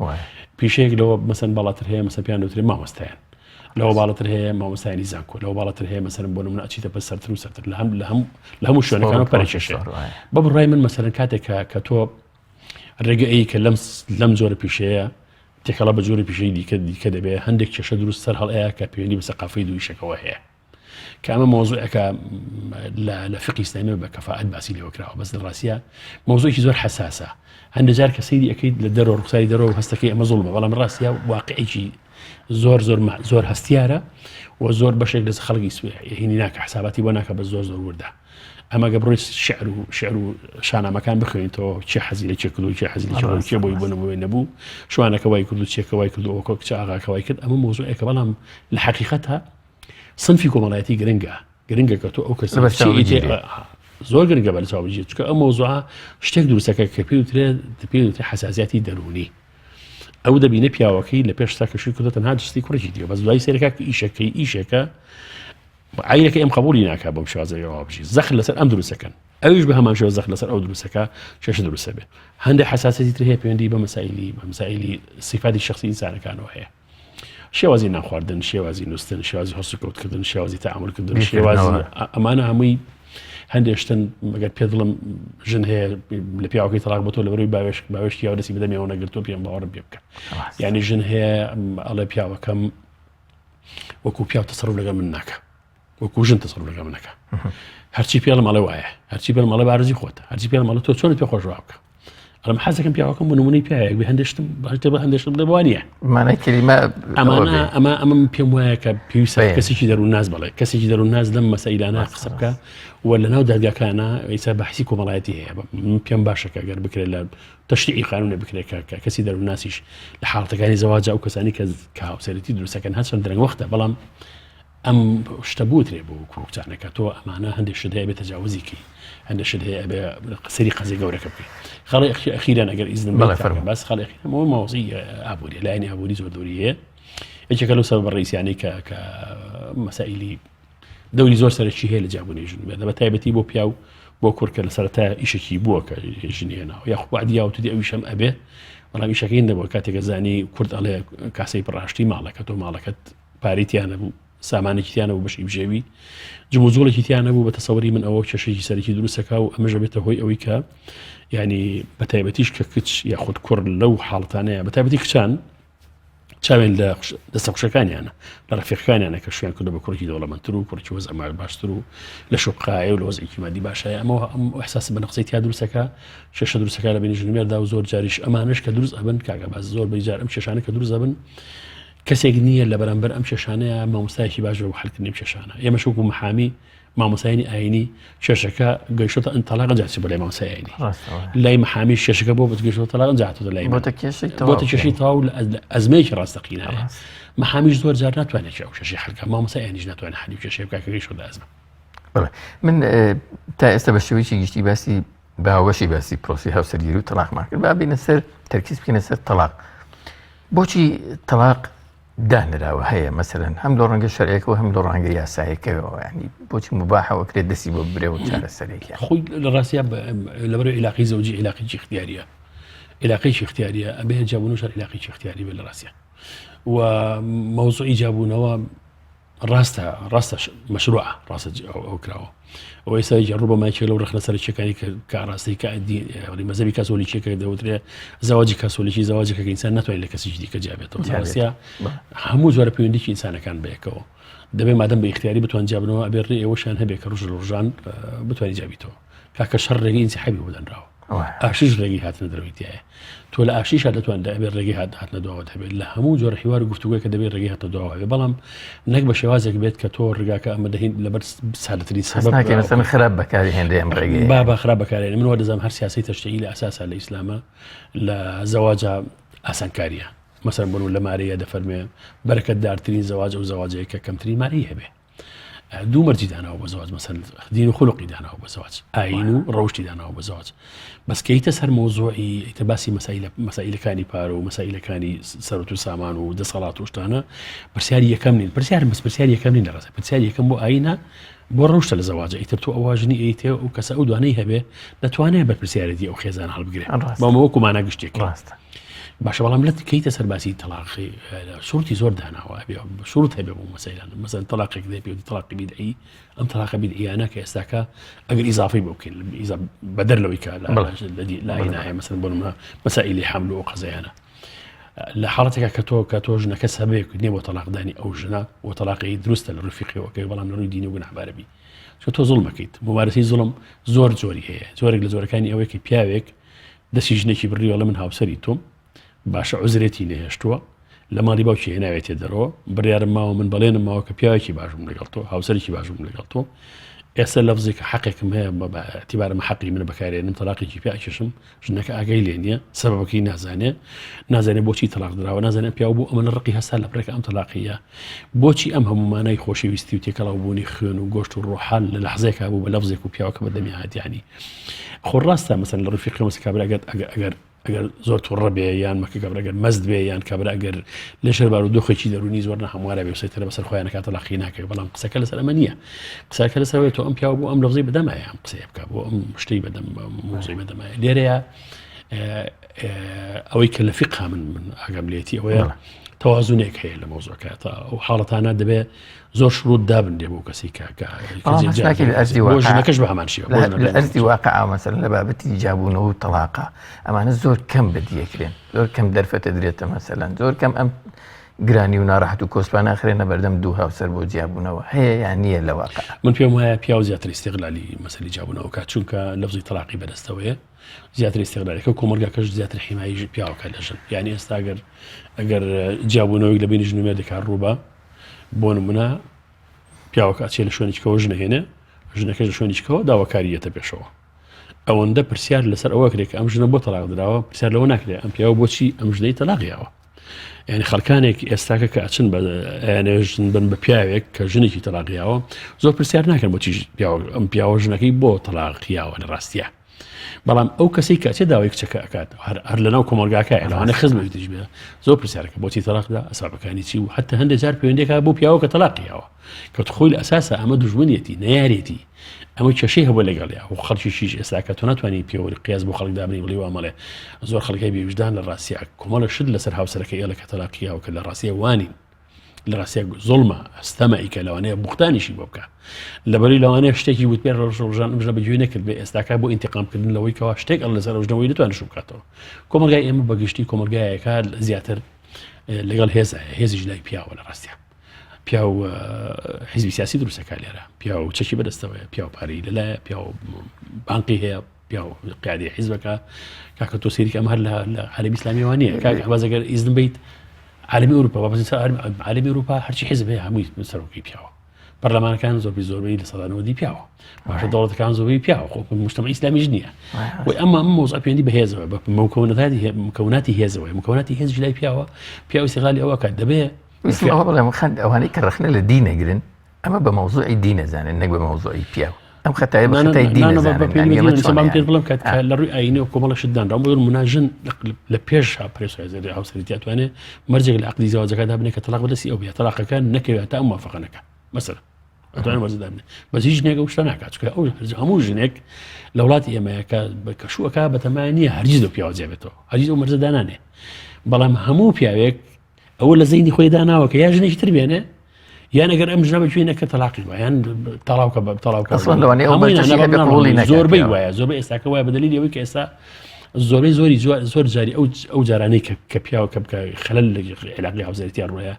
Speaker 2: پیشەیەک لەوە مەسەن باڵاتر هەیە مەسە پیان وترێ مامۆستایان لەوە باڵاتر هەیە مامۆستایانی زانکۆ لەوە باڵاتر هەیە مەسەرم بۆ نمونە ئەچیتە بە سەرتر و سەرتر لە هەم لە هەم لە هەموو شوێنەکان پەرچێشێ بە بڕای من مەسەرەن کاتێک کە تۆ ڕێگە ئەی کە لەم لەم جۆرە پیشەیە تێکەڵە بە جۆری پیشەی دیکە دیکە دەبێت هەندێک کێشە دروست سەر هەڵەیە کە پەیوەندی بە سەقافەی دوویشەکەەوە هەیە کە ئەمە مەوزوعێکە لە فقی ئیسلامی بە کەفاەت باسی لێوە کراوە بەس لە ڕاستە مەوزوعێکی زۆر حەساسە هەندێک جار کە سەیری ئەەکەیت لە دەرەوە ڕوخساری دەرەوە هەستەکەی ئەمە زوڵمە بەڵام ڕاستە واقعێکی زۆر زۆر زۆر هەستیارە و زۆر بەشێک لە خەڵکی هینی ناکە حساباتی بۆ ناکە بە زۆر زۆر وردە ئەمە گە بڕۆی شعر و شعر و شانامەکان بخوێنیتەوە چێ حەزی لە چێ کردو چێ حەزی لە چێ کێ بۆی بۆ نەبووی نەبوو شوانەکە وای کرد و چێکە وای کرد و کچە ئاغاکە وای کرد ئەمە مۆزوعێکە بەڵام لە حەقیقەتە سنفی کۆمەڵایەتی گرنگە گرنگە کە تۆ ئەو کەسە زۆر گرنگە بەرچاو بگیرێت چونکە ئەم مەوزوعە شتێک دروستەکە کە پێی وترێت پێی وترێت حەساسیاتی دەروونی ئەو دەبینە پیاوەکەی لە پێش ساکەشی کردو تەنها جستی کوڕێکی دیوە بەس دوای سەیرەکە کە ئیشەکەی ئیشێکە عیلەکە ئەم قبولی ناکە بەم شازەیەوە بژی زەخت لەسەر ئەم دروستەکەن ئەویش بە هەمان شێوە زەخت لەسەر ئەو دروستەکە کێشە دروستە بێ هەندێک حساسیەتی تر هەیە پەیوەندی بە مەسایلی بە مەسایلی سیفاتی شخصی ئینسانەکانەوە هەیە شێوازی نانخواردن شێوازی نووسن شێوازی هەڵسوکەوتکردن شێوازی تەعامولکردن شێوازی ئەمانە هەمووی هەندێک شتن مەگەر پێ دڵم ژن هەیە لە پیاوەکەی تەلاق بۆ تۆ لەبەروی باوێش باوێشتی یاو دەستی بەدەمیەوە نەگرتووە پێم باوەڕم پێ بکە یعنی ژن هەیە ئەڵێ پیاوەکەم وەکو پیاو تەسەڕوف لەگەڵ من ناکە وەکو ژن تەسەڕوف لەگەڵ من نەکە هەرچی پێڵم ئەڵێ وایە هەرچی پێڵم ئەڵێ بارزی خۆتە هەرچی پێڵم ئەڵێ تۆ چۆنت پێ خۆش وا بکە. ئەڵم حەزەکەم پیاوەکەم بۆ نمونەی پیاوێک بێ هەندێک شتم باشتر بە هەندێک شتم بڵێ وانە
Speaker 1: مانای کەلیمە
Speaker 2: ئەمانە ئەمە ئەمەم پێم وایە کە پێویستە کەسێکی دەروونناس بڵێ کەسێکی دەروونناس لەم مەسەیلانە قسە بکە و لە ناو دادگاکانە ئیسا بەحسی کۆمەڵایەتی هەیە پێم باشە کە گەر بکرێت لە تەشریعی قانونە بکرێت کە کەسی دەروونناسیش لە حاڵەتەکانی زەواجە ئەو کەسانی کە کە هاوسەرێتی دروستەکەن هەرچەند درەنگ وەختە بەڵام ئەم شتە بوترێ بۆ کوڕ و کچانە کە تۆ ئەمانە هەندێک شت هەیە بێ تەجاوزی کەی هەندێک شت هەیە ئەبێ سەری قەزیە گەورەکە بکەی خاڵی ئەخیران ئەگەر ئیزنم
Speaker 1: بەڵێ فەرموو.
Speaker 2: بەس خاڵی ئەخیران ئەوە مەوزوعی ئابووریە لایەنی ئابووری زۆر دەوری هەیە یەکێکە لەو سەبەبە ڕئیسیانەی کە کە مەسائیلی دەوری زۆر سەرەکی هەیە لە جیابوونی ژن و مێردە بە تایبەتی بۆ پیاو بۆ کوڕ کە لە سەرەتا ئیشێکی بووە کە ژنی هێناوە یاخود وعدی یاوتدی ئەویشم ئەبێ بەڵام ئیشەکەی نەبووە کاتێکە زانی کورد ئەڵێ کاسەی پڕاشتی ماڵەکە تۆ ماڵەکەت پارەی تیا نەبوو سامانێکی تیا نەبوو بەشی بژێوی جموجوڵێکی تیا نەبوو بە تەسەوری من ئەوە کێشێکی سەرەکی دروستەکە و ئەمەش بێتە هۆی ئەوەی کە ینی بە تایبەتیش کە کچ یاخود کوڕ لەو حاڵتانەیە بە تایبەتی کچان چاوێن لە دەستە خوشەکانیانە لە ڕفیقەکانیانە کە شوێن کردو بە کوڕێکی دەوڵەمەندتر و کوڕێکی وەزع باشتر و لە شوقایە و لە وەزعێکی مادی باشە ئەمە ئەم ئەحساس بە نەقسەی تیا دروستەکە کێشە دروستەکە لە بینی ژنمێردا و زۆر جاریش ئەمانش کە دروست ئەبن کاکە باز زۆر بەجار ئەم کێشانە کە دروست ئەبن کەسێک نییە لە بەرامبەر ئەم کێشانەیە مامۆستایەکی باش بۆ حلکردنی ئەم کێشانە ئێمەش وەکو محامی مامۆستایانی ئاینی کێشەکە گەیشتە ئەن تەلاق جاچی بۆ لای مامۆستای ئاینی لای محامی کێشەکە بۆ گەیشتە تەلاق جاتۆ لای
Speaker 1: بۆتە کێشەی
Speaker 2: بۆتە کێشەی تەواو لە ئەزمەیەکی ڕاستەقینە محامیش زۆر جار ناتوانێت ئەو کێشەی حلکە مامۆستای ئاینیش ناتوانێت حلی کێشەی بکات کە گەیشتە ئەزمە
Speaker 1: من تا ئێستا بە شێوەیەکی گشتی باسی باوەشی باسی پرۆسی هاوسەرگیری و تەلاقمان کرد با بینە سەر تەرکیز بکەینە سەر تەلاق بۆچی تەلاق دانراوە هەیە مەسەرەن هەم لە ڕەنگە شەرعەکەەوە هەم لە ڕەنگە یاسایەکەوە ینی بۆچی مباحەوە کرێت دەستی بۆ برێ و چارەسەرێکیان
Speaker 2: خۆی لە ڕاستیا لەبەر عیلاقی زەوجی عیلاقێکی اختیاریە عیلاقێکی اختیاریە ئەبێ جیابوونەوە شەر عیلاقێکی اختیاری بێ لە ڕاستیا و مەوزوعی جیابوونەوە ڕاستە ڕاستە مەشروعە ڕاستە ئەو کراوە ئەو ئێستا یەکێ ڕوو بە مایکێک لەو ڕەخنە سەرەکیەکانی کە کە ئاراستەی کە ئەدی مەزەبی کاسۆلیکیەکە دەوترێ زەواجی کاسۆلیکی زەواجێکە کە ئینسان ناتوانێت لە کەسێکی دیکە جیابێتەوە ڕاستە هەموو جۆرە پەیوەندیکی ئینسانەکان بەیەکەوە دەبێ مادەم بە ئیختیاری بتوان جیابنەوە ئەبێ ڕێ ئێوەشیان هەبێ کە ڕژ لە ڕژان بتوانانی جیابیتەوە کاکە شەڕ ڕێگەی ئینسیحابی بۆ دانراوە ئاشیش ڕێگەی هاتنە دەرەوەی تایە تۆ لە ئاشیشا دەتوان دەبێت ڕێگەی هات هاتنە دواوە هەبێت لە هەموو جۆرە حیوار و گفتوگۆی کە دەبێت ڕێگەی هاتنە دواوە هەبێت بەڵام نەک بە شێوازێک بێت کە تۆ ڕێگاکە ئەمە دەهین لەبەر سادەترین سەبەب
Speaker 1: ناکەین مەسەلەن خراپ بەکاری هێنرێ ئەم ڕێگەیە
Speaker 2: با بە خراپ بەکارێن من وا دەزانم هەر سیاسەی تەشریعی لە ئەساسا لە ئیسلامە لە زەواجە ئاسانکاریە مەسەلەن بۆ لە مارەیە دەفەرمێ بەرەکەتدارترین زەواج ئەو زەواجەیە کە کەمترین مارەی هەبێ دوو مەرجی داناوە بۆ زەواج مەسەن دین و خولقی داناوە بۆ زەواج ئاین و ڕەوشی داناوە بۆ زەواج بەس کەیتە سەر مۆزۆعی ئیتە باسی مەسائلەکانی پارە و مەسائلەکانی سەرەت و سامان و دەسەڵات و شتانە پرسیاری یەکەم نین پرسیار بەس پرسیاری یەکەم نین لە ڕاستە پرسیاری یەکەم بۆ ئاینە بۆ ڕەوشتە لە زەواجە ئیتر تۆ ئەوە ژنی ئەیتێ و کەسە ئەو دوانەی هەبێ دەتوانێت بەرپرسیارەتی ئەو خێزان هەڵبگرێت بەمە وەکو مانا گشتێک
Speaker 1: ڕاستە
Speaker 2: باشە بەڵام لە کەیتە سەرباسی تەلاقی شروتی زۆر داناوە ئەبێ شروت هەبێ بۆ مەسەیلان مەسەن تەلاقێک دێ پێ تەلاقی بیدعی ئەم تەلاقە بیدعیانە کە ئێستاکە ئەگەر ئیزافی بۆ بکەین بەدەر لەوەی کە لای نایە مەسەن بۆ نمونە مەسائلی حەمل و قەزەیانە لە حاڵەتێکا کە تۆ کە تۆ ژنەکە سەبێک نییە بۆ تەلاقدانی ئەو ژنە و تەلاقی دروستە لە ڕووی فیقهەوەکەی بەڵام لە ڕووی دینی و گوناهبارە بی چۆ تۆ زوڵمەکەیت ممارەسەی زوڵم زۆر جۆری هەیە جۆرێک لە جۆرەکانی ئەوەیە کە پیاوێک دەستی ژنێکی بڕیوە ئەڵێ من هاوسەری تۆم باشە عوزرێتی نەهێشتووە لە ماڵی باوکی هێناوێتێ دەرەوە بڕیارم ماوە من بەڵێنم ماوە کە پیاوێکی باش بووم لەگەڵ تۆ هاوسەرێکی باش بووم لەگەڵ تۆ ئێستا لەفزێک حەقێکم هەیە بە اعتبارم حەقی منە بەکارێنم تەلاقێکی پێ ئەکێشم ژنەکە ئاگای لێ نییە سەبەبەکەی نازانێ نازانێ بۆچی تەلاق دراوە نازانێ پیاو بۆ ئەمە ڕقی هەستا لە پرێک ئەم تەلاقیە بۆچی ئەم هەموو مانای خۆشەویستی و تێکەڵاو بوونی خوێن و گۆشت و ڕۆحان لە لەحزەیەکا بوو بە لەفزێک و پیاوەکە بە دەمی هات یانی خۆ ڕاستە مەسەن لە ڕووی فیقهی مەسە کابرا ئەگەر ئەگەر ئەگەر ئەگەر زۆر توڕە بێ یان مەکە کابرا ئەگەر مەست بێ یان کابرا ئەگەر لە ژێر بار و دۆخێکی دەروونی زۆر ناهەموارە بێ سەیتەرە بەسەر خۆیان نەکات تەلاقی ناکەوێ بەڵام قسەکە لەسەر ئەمە نییە قسەکە لەسەر ئەوەیە تۆ ئەم پیاوە بۆ ئەم لەفزەی بەدەمایە ئەم قسەیە بکە بۆ ئەم شتەی بەدەم مۆزەی بەدەمایە لێرەیە ئەوەی کە لە فیقها من من ئاگام لێتی ئەوەیە تەوازونێک هەیە لە مۆزۆکە تا ئەو حاڵەتانە دەبێ زۆر شروط دابنرێ بۆ کەسی کە ژنەکەش بە هەمان شێوە
Speaker 1: لە ئەرزی واقع مەسەلەن لە بابەتی جیابوونەوە و تەڵاقە ئەمانە زۆر کەم بەدیەکرێن زۆر کەم دەرفەتە درێتە مەسەلەن زۆر کەم ئەم گرانی و ناڕەحەت و کۆسپانە ئەخرێنە بەردەم دوو هاوسەر بۆ جیابوونەوە هەیە یان نییە لە واقع؟
Speaker 2: من پێم وایە پیاو زیاتر ئیستیغلالی مەسەلی جیابوونەوە کات چونکە لەفزی تەلاقی بەدەستەوەیە زیاتر ئیستیغلالەکە و کۆمەڵگاکەش زیاتر حیمایی پیاوەکە لە ژن یعنی ئێستا گەر ئەگەر جیابوونەوەی لە بینی ژن و مێردێکا ڕووبا بۆ نمونە پیاوەکە ئەچێ لە شوێنێکەوە ژنەهێنێ ژنەکەش لە شوێنێکەوە داواکاری یەتە پێشەوە ئەوەندە پرسیار لەسەر ئەوە کرێت کە ئەم ژنە بۆ تەلاق دراوە پرسیار لەوە ناکرێت ئەم پیاوە بۆچی ئەم ژنەی تەلاقیاوە یعنی خەڵکانێک ئێستاکە کە ئەچن بە ژن بن بە پیاوێک کە ژنێکی تەلاقیاوە زۆر پرسیار ناکەن بۆچی ئەم پیاوە ژنەکەی بۆ تەلاقیاوە لە ڕاستیە بەڵام ئەو کەسی کە ئەچێ داوای کچەکە ئەکات هەر لەناو کۆمەلگاکە لەوانە خزمێک دژ بێ زۆر پرسیارەکە بۆچی تەلاقدا ئەسابەکانی چی و حتی هەندێک جار پەیوەندەکە بۆ پیاوە کە تەلاقیاوە کە خۆی لە ئەساسا ئەمە دوژمنیەتی نەیارێتی ئەمە کێشەی هەبوو لەگەڵیا و خەڵکیشیش ئێستاکە تۆ ناتوانانی پێوەری قیاس بۆ خەڵک دابنی بڵێ وا مەڵێ زۆر خەڵکی بێویژدان لە ڕاستیا کۆمەڵە شت لەسەر هاوسەرەکە ئێڵە کە تەلاقیاوە کە لە ڕاستیە وانین لە ڕاستیا زۆڵمە ئەستەمە ئیکە لەوانەیە بوختانیشی بۆ بکە لەبەری لەوانەیە شتێکی وت پێ ڕۆژ ڕۆژان ئەم ژنە بەگوێ نەکرد بێ ئێستاکە بۆ ئینتقامکردن لەوەی کەوا شتێک ئەڵ لەسەر ئەو ژنەوەی نتوانێت شوو بکاتەوە کۆمەڵگای ئێمە بەگشتی کۆمەڵگایەکە زیاتر لەگەڵ هێزە هێزیش لای پیاوە لە ڕاستیا پیاو حیزبی سیاسی دروستەکە لێرە پیاو چەکی بەدەستەوەیە پیاو پارەی لەلایە پیاو بانقی هەیە پیاو قیادی حیزبەکە کاکە تۆ سێریک ئەم هەر لە عالمی ئیسلامیەوە نییە کاک بازەگەر ئیزن بیت عالمی ئەوروپا عالمی ئەوروپا هەرچی حیزب هەیە هەمووی سەرۆکی پیاوە پەرلەمانەکان زۆربەی زۆربەی لە سەدانەوەدی پیاوە باشە دەوڵەتەکان زۆربەی پیاوە خۆ مجتمع ئیسلامیش نییە وی ئەمە ئەم مۆزع پێندی بەهێزەوە بە مکوناتی مکوناتی هێزەوە مکوناتی هێز لای پیاوە پیاوی سغالی ئەوە کات دەبێ
Speaker 1: ویستم ئەوە بڵێم خەند ئەوانەی کە ڕەخنە لە دین ئەگرن ئەمە بە مەوزوعی دین ئەزانن نەک بە مەوزوعی پیاو ئەم خەتایە بە خەتای دین ئەزانن یانی ئەمە چۆنە
Speaker 2: پێ بڵێم کات کە لە ڕووی ئایینەوە کۆمەڵە شت دانراوە بۆ نموونە ژن لە پێش پرێسوازێ هاوسەرێتی ئەتوانێ مەرجێک لە عەقدی زەواجەکە دابنێ کە تەلاق بەدەستی ئەو بێ تەلاقەکە نەکەوێت تا ئەم موافقە نەکا مەسەلەن ئەتوانێت مەرج دابنێ بەس هیچ ژنێک ئەو شتە ناکات چونکە ئەو هەموو ژنێک لە وڵاتی ئێمەیە کە کە شووەکە بەتەما نییە هەرگیز لەو پیاوە جیا بێتەوە هەرگیز ئەو مەرجە دانانێ بەڵام هەموو پیاوێک ئەوە لە زەینی خۆی داناوە کە یا ژنێکی تر بێنێ یان ئەگەر ئەم ژنە بەگوێ نەکە تەلاقی وایە یان تەڵاوکە بە تەڵاوکە
Speaker 1: ئەسڵەن لەوانەیە ئەو مەرجەشی هەبێ قبوڵی نەکات
Speaker 2: زۆربەی وایە زۆربەی ئێستاکە وایە بە دلیلی ئەوەی کە ئێستا زۆربەی زۆری زۆر جاری ئەو ئەو جارانەی کە کە پیاو کە بکە خەلەل لە عێلاقی هاوسەرێتیان ڕۆیە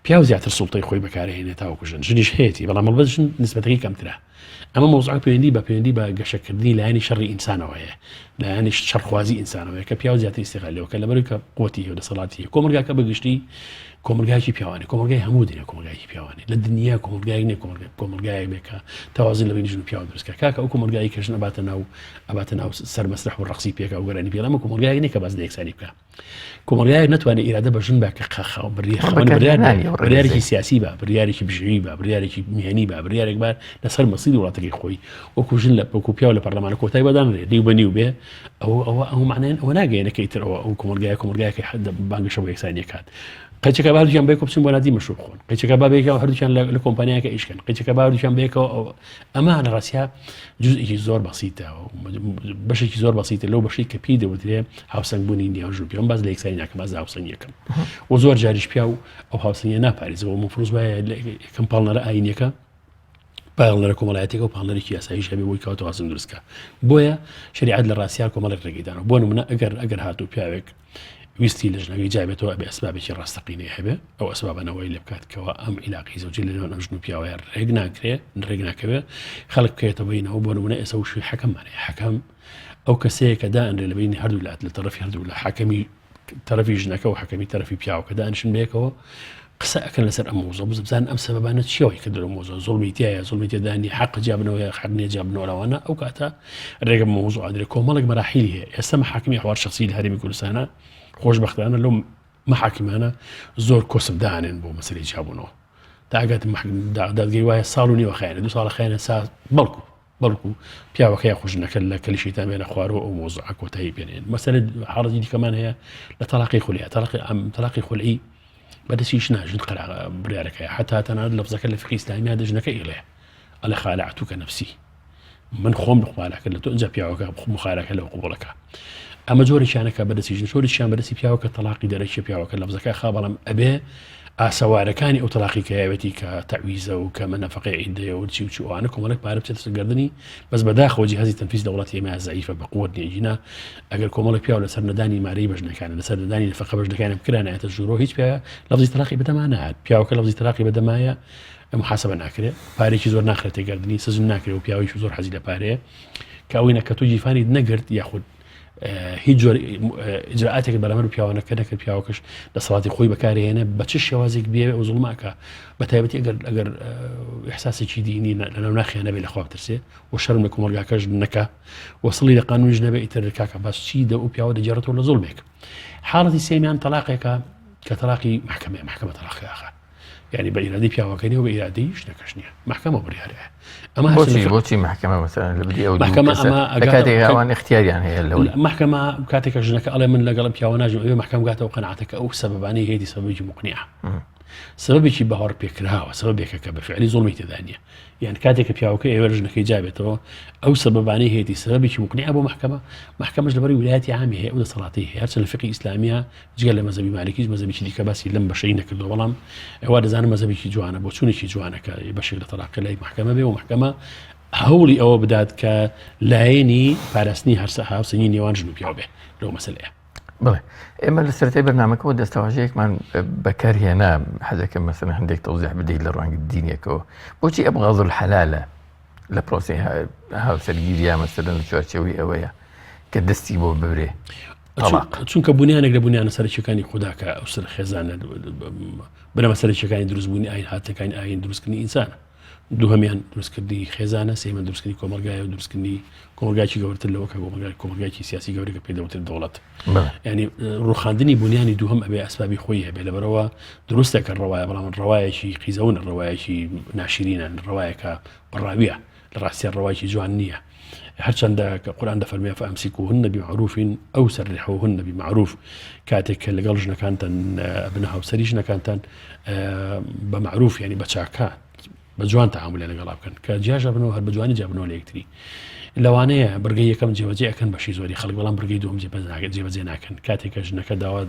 Speaker 2: پیاو زیاتر سوڵتەی خۆی بەکارهێنێ تاوەکو ژن ژنیش هەیەتی بەڵام هەڵبەت ژن نسبەتەکەی کەمترە ئەمە مەوزوعە پەیوەندی بە پەیوەندی بە گەشەکردنی لایەنی شەڕی ئینسانەوە هەیە لایەنی شەڕخوازی ئینسانەوەیە کە پیاو زیاتر ئیستیغلال لێوە کە لەبەرەوەی کە قوتی هەیە و دەسەڵاتی هەیە کۆمەڵگاکە بە گشتی کۆمەڵگایەکی پیاوانی کۆمەڵگای هەموو دنیا کۆمەڵگایەکی پیاوانی لە دنیا کۆمەڵگایەک نییە کۆمەڵگای کۆمەڵگایەک بێ کە تەوازن لە بەینی ژن و پیاو دروست کە کاکە ئەو کۆمەڵگایی کە ژن ئەباتە ناو ئەباتە ناو سەر مەسرح و ڕەقسی پێکا و گۆرانی پێ ئەمە کۆمەڵگایەک نییە کە باس لە یەکسانی بکا کۆمەڵگایەک نەتوانێت ئیرادە بە ژن با کە خاو بڕیارێکی سیاسی با بڕیارێکی بژێوی با بڕیارێکی میهنی با بڕیارێک با لەسەر مەسیری وڵاتەکەی خۆی وەکو ژن لە وەکو پیاو لە پەرلەمانە کۆتای بەدانرێت نیو بە نیو بێ ئەوە ئەوە ئەو معنیان ئەوە ناگەیەنە کە ئیتر ئەوە ئەو کۆمەڵگایە کۆمەڵگایەکی حد بانگەشە بۆ یەکسانی کات قەیچەکە با هەردووکیان بەیەکەوە بچن بۆ نادی مەشروب خۆن قەیچەکە با بەیەکەوە هەردووکیان لە کۆمپانیاکە ئیشکەن قەیچەکە با هەردووکیان بەیەکەوە ئەمە لە ڕاستیا جزئێکی زۆر بەسیتە بەشێکی زۆر بەسیتە لەو بەشەی کە پێی دەوترێ هاوسەنگبوونی نێوان ژن و پیاو باز لە یەکسانی ناکەم باز لە هاوسەنگیەکەم و زۆر جاریش پیاو ئەو هاوسەنگیە ناپارێزەوە مفروض وایە یەکەم پاڵنەرە ئاینیەکە پاڵنەرە کۆمەڵایەتیەکە و پاڵنەرێکی یاساییش هەبێ بۆی کەوتە وازم دروستکە بۆیە شریعەت لە ڕاستیا کۆمەڵێک ڕێگەی داناوە بۆ نمونە ئەگەر ئەگەر هاتوو پیاوێک ویستی لە ژنەکەی جابێتەوە ئەبێ ئەسبابێکی ڕاستەقینەی هەبێ ئەو ئەسبابانەوەی لێ بکات کەەوە ئەم عیلاقی زەوجی لە نێوان ئەم ژن و پیاوەیە ڕێک ناکرێ ڕێک ناکەوێ خەڵک بکەێتە بینەوە بۆ نمونە ئێستا وشوی حەکەممان هەیە حەکەم ئەو کەسەیە کە دائەنرێ لە بینی هەردوو لات لە تەرەفی هەردوو لە حەکەمی تەرەفی ژنەکە و حەکەمی تەرەفی پیاوەکە دانیشن بەیەکەوە قسە ئەکەن لەسەر ئەم مۆزە بز بزان ئەم سەبەبانە چیەوەی کە دەرو مۆزە زوڵمی تایە زوڵمی تێدانی حەق جیابنەوەی حەق نییە جیابنەوە لەوانە ئەو کاتە ڕێگە مۆزوع ئەدرێ کۆمەڵێک مەراحیلی هەیە ئێستا محاکمی ئەحوال شخصی لە هەرێمی کوردستانە خۆشبەختانە لەو محاکمانە زۆر کۆسپ دانێن بۆ مەسەلەی جیابوونەوە تا ئەگات دادگەی وایە ساڵ و نیوە خایەنە دو ساڵە خایەنە سا بەڵکو بەڵکو پیاوەکە یاخو ژنەکە لە کەلی شەیتان بێنە خوارەوە ئەو مۆزوعە کۆتایی پێنێن مەسەلە حاڵەتی دیکەمان هەیە لە تەلاقی خولیا تەلاقی ئەم تەلاقی خولعی بەدەستی ژنە ژن قەرا بڕیارەکەی حتا تەنانەت لەفزەکە لە فقهی ئیسلامییا ژنەکە ئیڵێ ئەڵێ خالعتوکە نەفسی من خۆم مخالەکە لە تۆ ئینجا پیاوەکە مخالەکە لەو قبوڵەکە. ئەمە جۆرێکیانە کە بەدەستی ژن جۆرێکیان بەدەستی پیاوە کە تەلاقی دەرەکی پیاوەکە لەفزەکە خا بەڵام ئەبێ ئاسەوارەکانی ئەو تەلاقی کە یاوێتی کە تەعویزە و کە مەنەفەقەی عیدەیە و چی و چی ئەوانە کۆمەڵێک پارە بچێتە سەر گەردنی بەس بەداخەوە جیهازی تەنفیز لە وڵاتی ئێمە زەعیفە بە قوت نییە گینا ئەگەر کۆمەڵێک پیاو لەسەر نەدانی مارەی بەژنەکان لەسەر نەدانی نەفەقە بەژنەکانیان بکرانایەتە ژوورەوە هیچ پیاوە لەفزی تەلاقی بەدەما نەهات پیاوەکە لەفزی تەلاقی بەدەمایە محاسبە ناکرێت پارێکی زۆر ناخرێتە گەردنی سزن ناکرێت و پیاویش زۆر حەزی لە پارەیە کە ئەوەی نەکە تۆ گیرفانیت نەگرت یاخود هیچ جۆر ئیجرائاتێک بەرامبەر پیاوانەکە نەکرد پیاوەکەش دەسەڵاتی خۆی بەکارهێنە بە چ شێوازێک بێ ئەو زوڵماکە بە تایبەتی ئەگەر ئەگەر ئیحساسێکی دینی لەناو ناخیان نەبێ لەخوا بترسێ و شەرم لە کۆمەڵگاکەش نەکا وەسڵی لە قانونیش نەبێ ئیتر کاکە باس چی دە ئەو پیاوە دەگێڕێتەوە لە زوڵمێک حاڵەتی سێمیان تەلاقێکە کە تەلاقی محکمەیە محکمە تەلاقی ئاخە یعنی بە ئیرادەی پیاوەکە نیە و بە ئیرادەی ژنەکەش نییە محکمە بڕیارەیە
Speaker 1: ئەمە بۆچی بۆچی محکمە مەسەلەن لە بری ئەو محکمە ئەمە کاتێک ئەوان اختیاریان هەیە لەوەی
Speaker 2: محکمە کاتێک کە ژنەکە ئەڵێ من لەگەڵم پیاوە ناژم ئەوێ محکمە گاتەوە قەناعەتەکە ئەو سەبەبانەی هەیەی سەبەبێکی مقنیعە سەبەبێکی باوەڕ پێکراوە سەبەبێکە کە بە فعلی زوڵمی تێدا نییە یان کاتێک کە پیاوەکە ئێوە ژنەکەی جابێتەوە ئەو سەبەبانەی هەیەی سەبەبێکی مقنیعە بۆ محکمە محکمەش لەبەری ولایەتی عامی هەیە ئەو دەسەڵاتی هەیە هەرچەند لە فقهی ئیسلامیە جگە لە مەزەبی مالکیش مەزەبێکی دیکە باسی لەم بەشەی نەکردووە بەڵام ئەوە دەزانم مەزەبێکی جوانە بۆچوونێکی جوانە کە بەشێک لە تەلاقی لای محکەمە بێ و محکەمە هەوڵی ئەوە بدات کە لایەنی پاراستنی هەرسە هاوسەنگی نێوان ژن و پیاو بێ لەو مەسەلەیە.
Speaker 1: بڵێ ئێمە لە سەرەتای بەرنامەکەەوە دەستەواژەیەکمان بەکارهێنا حەزەکەم مەسەلەن هەندێک تەوزیح بدەیت لە ڕوانگە دینیەکەوە بۆچی ئەبغاض الحلالە لە پرۆسەی هاوسەرگیریە مەسەلەن لە چوارچێوەی ئەوەیە کە دەستی بۆ ببرێ
Speaker 2: چونکە بنیانێک لە بنیانە سەرەکیەکانی خودا کە ئەو سەر خێزانە بنەما سەرەکیەکانی دروستبوونی ئاین هاتەکانی ئاین دروستکردنی ئینسانە دووهەمیان دروستکردنی خێزانە سێمە دروستکردنی کۆمەلگایە و دروستکردنی کۆمەلگاکی گەورتر لەوە کە کۆمەلگای کۆمەلگایکی سیاسی گەورە کە پێ دەوترێت دەوڵەت ینی ڕوخاندنی بنیانی دووهەم ئەبێ ئەسبابی خۆی هەبێ لەبەرەوە دروستە کە ڕەوایە بەڵام ڕەوایەکی قیزەونە ڕەوایەکی ناشرینە ڕەوایەکە بڕاویە لە ڕاستیا ڕەواکی جوان نییە هەرچەندە کە قورآن دەفەرمێ فأمسكوهن بمعروف أو سرحوهن بمعروف کاتێک کە لەگەڵ ژنەکانتان بنە هاوسەری ژنەکانتان بە معروف ینی بە چاکە بە جوان تعاملیان لەگەڵا بکەن کە جیاژە بنەوە هەر بە جوانی جابنەوە لە یەکتری لەوانەیە بڕگەی یەکەم جێبەجێ ئەەکەن بەشی زۆری خەڵک بەڵام بڕگەی دوم جێبەجێ ناکەن کاتێک کە ژنەکە داوا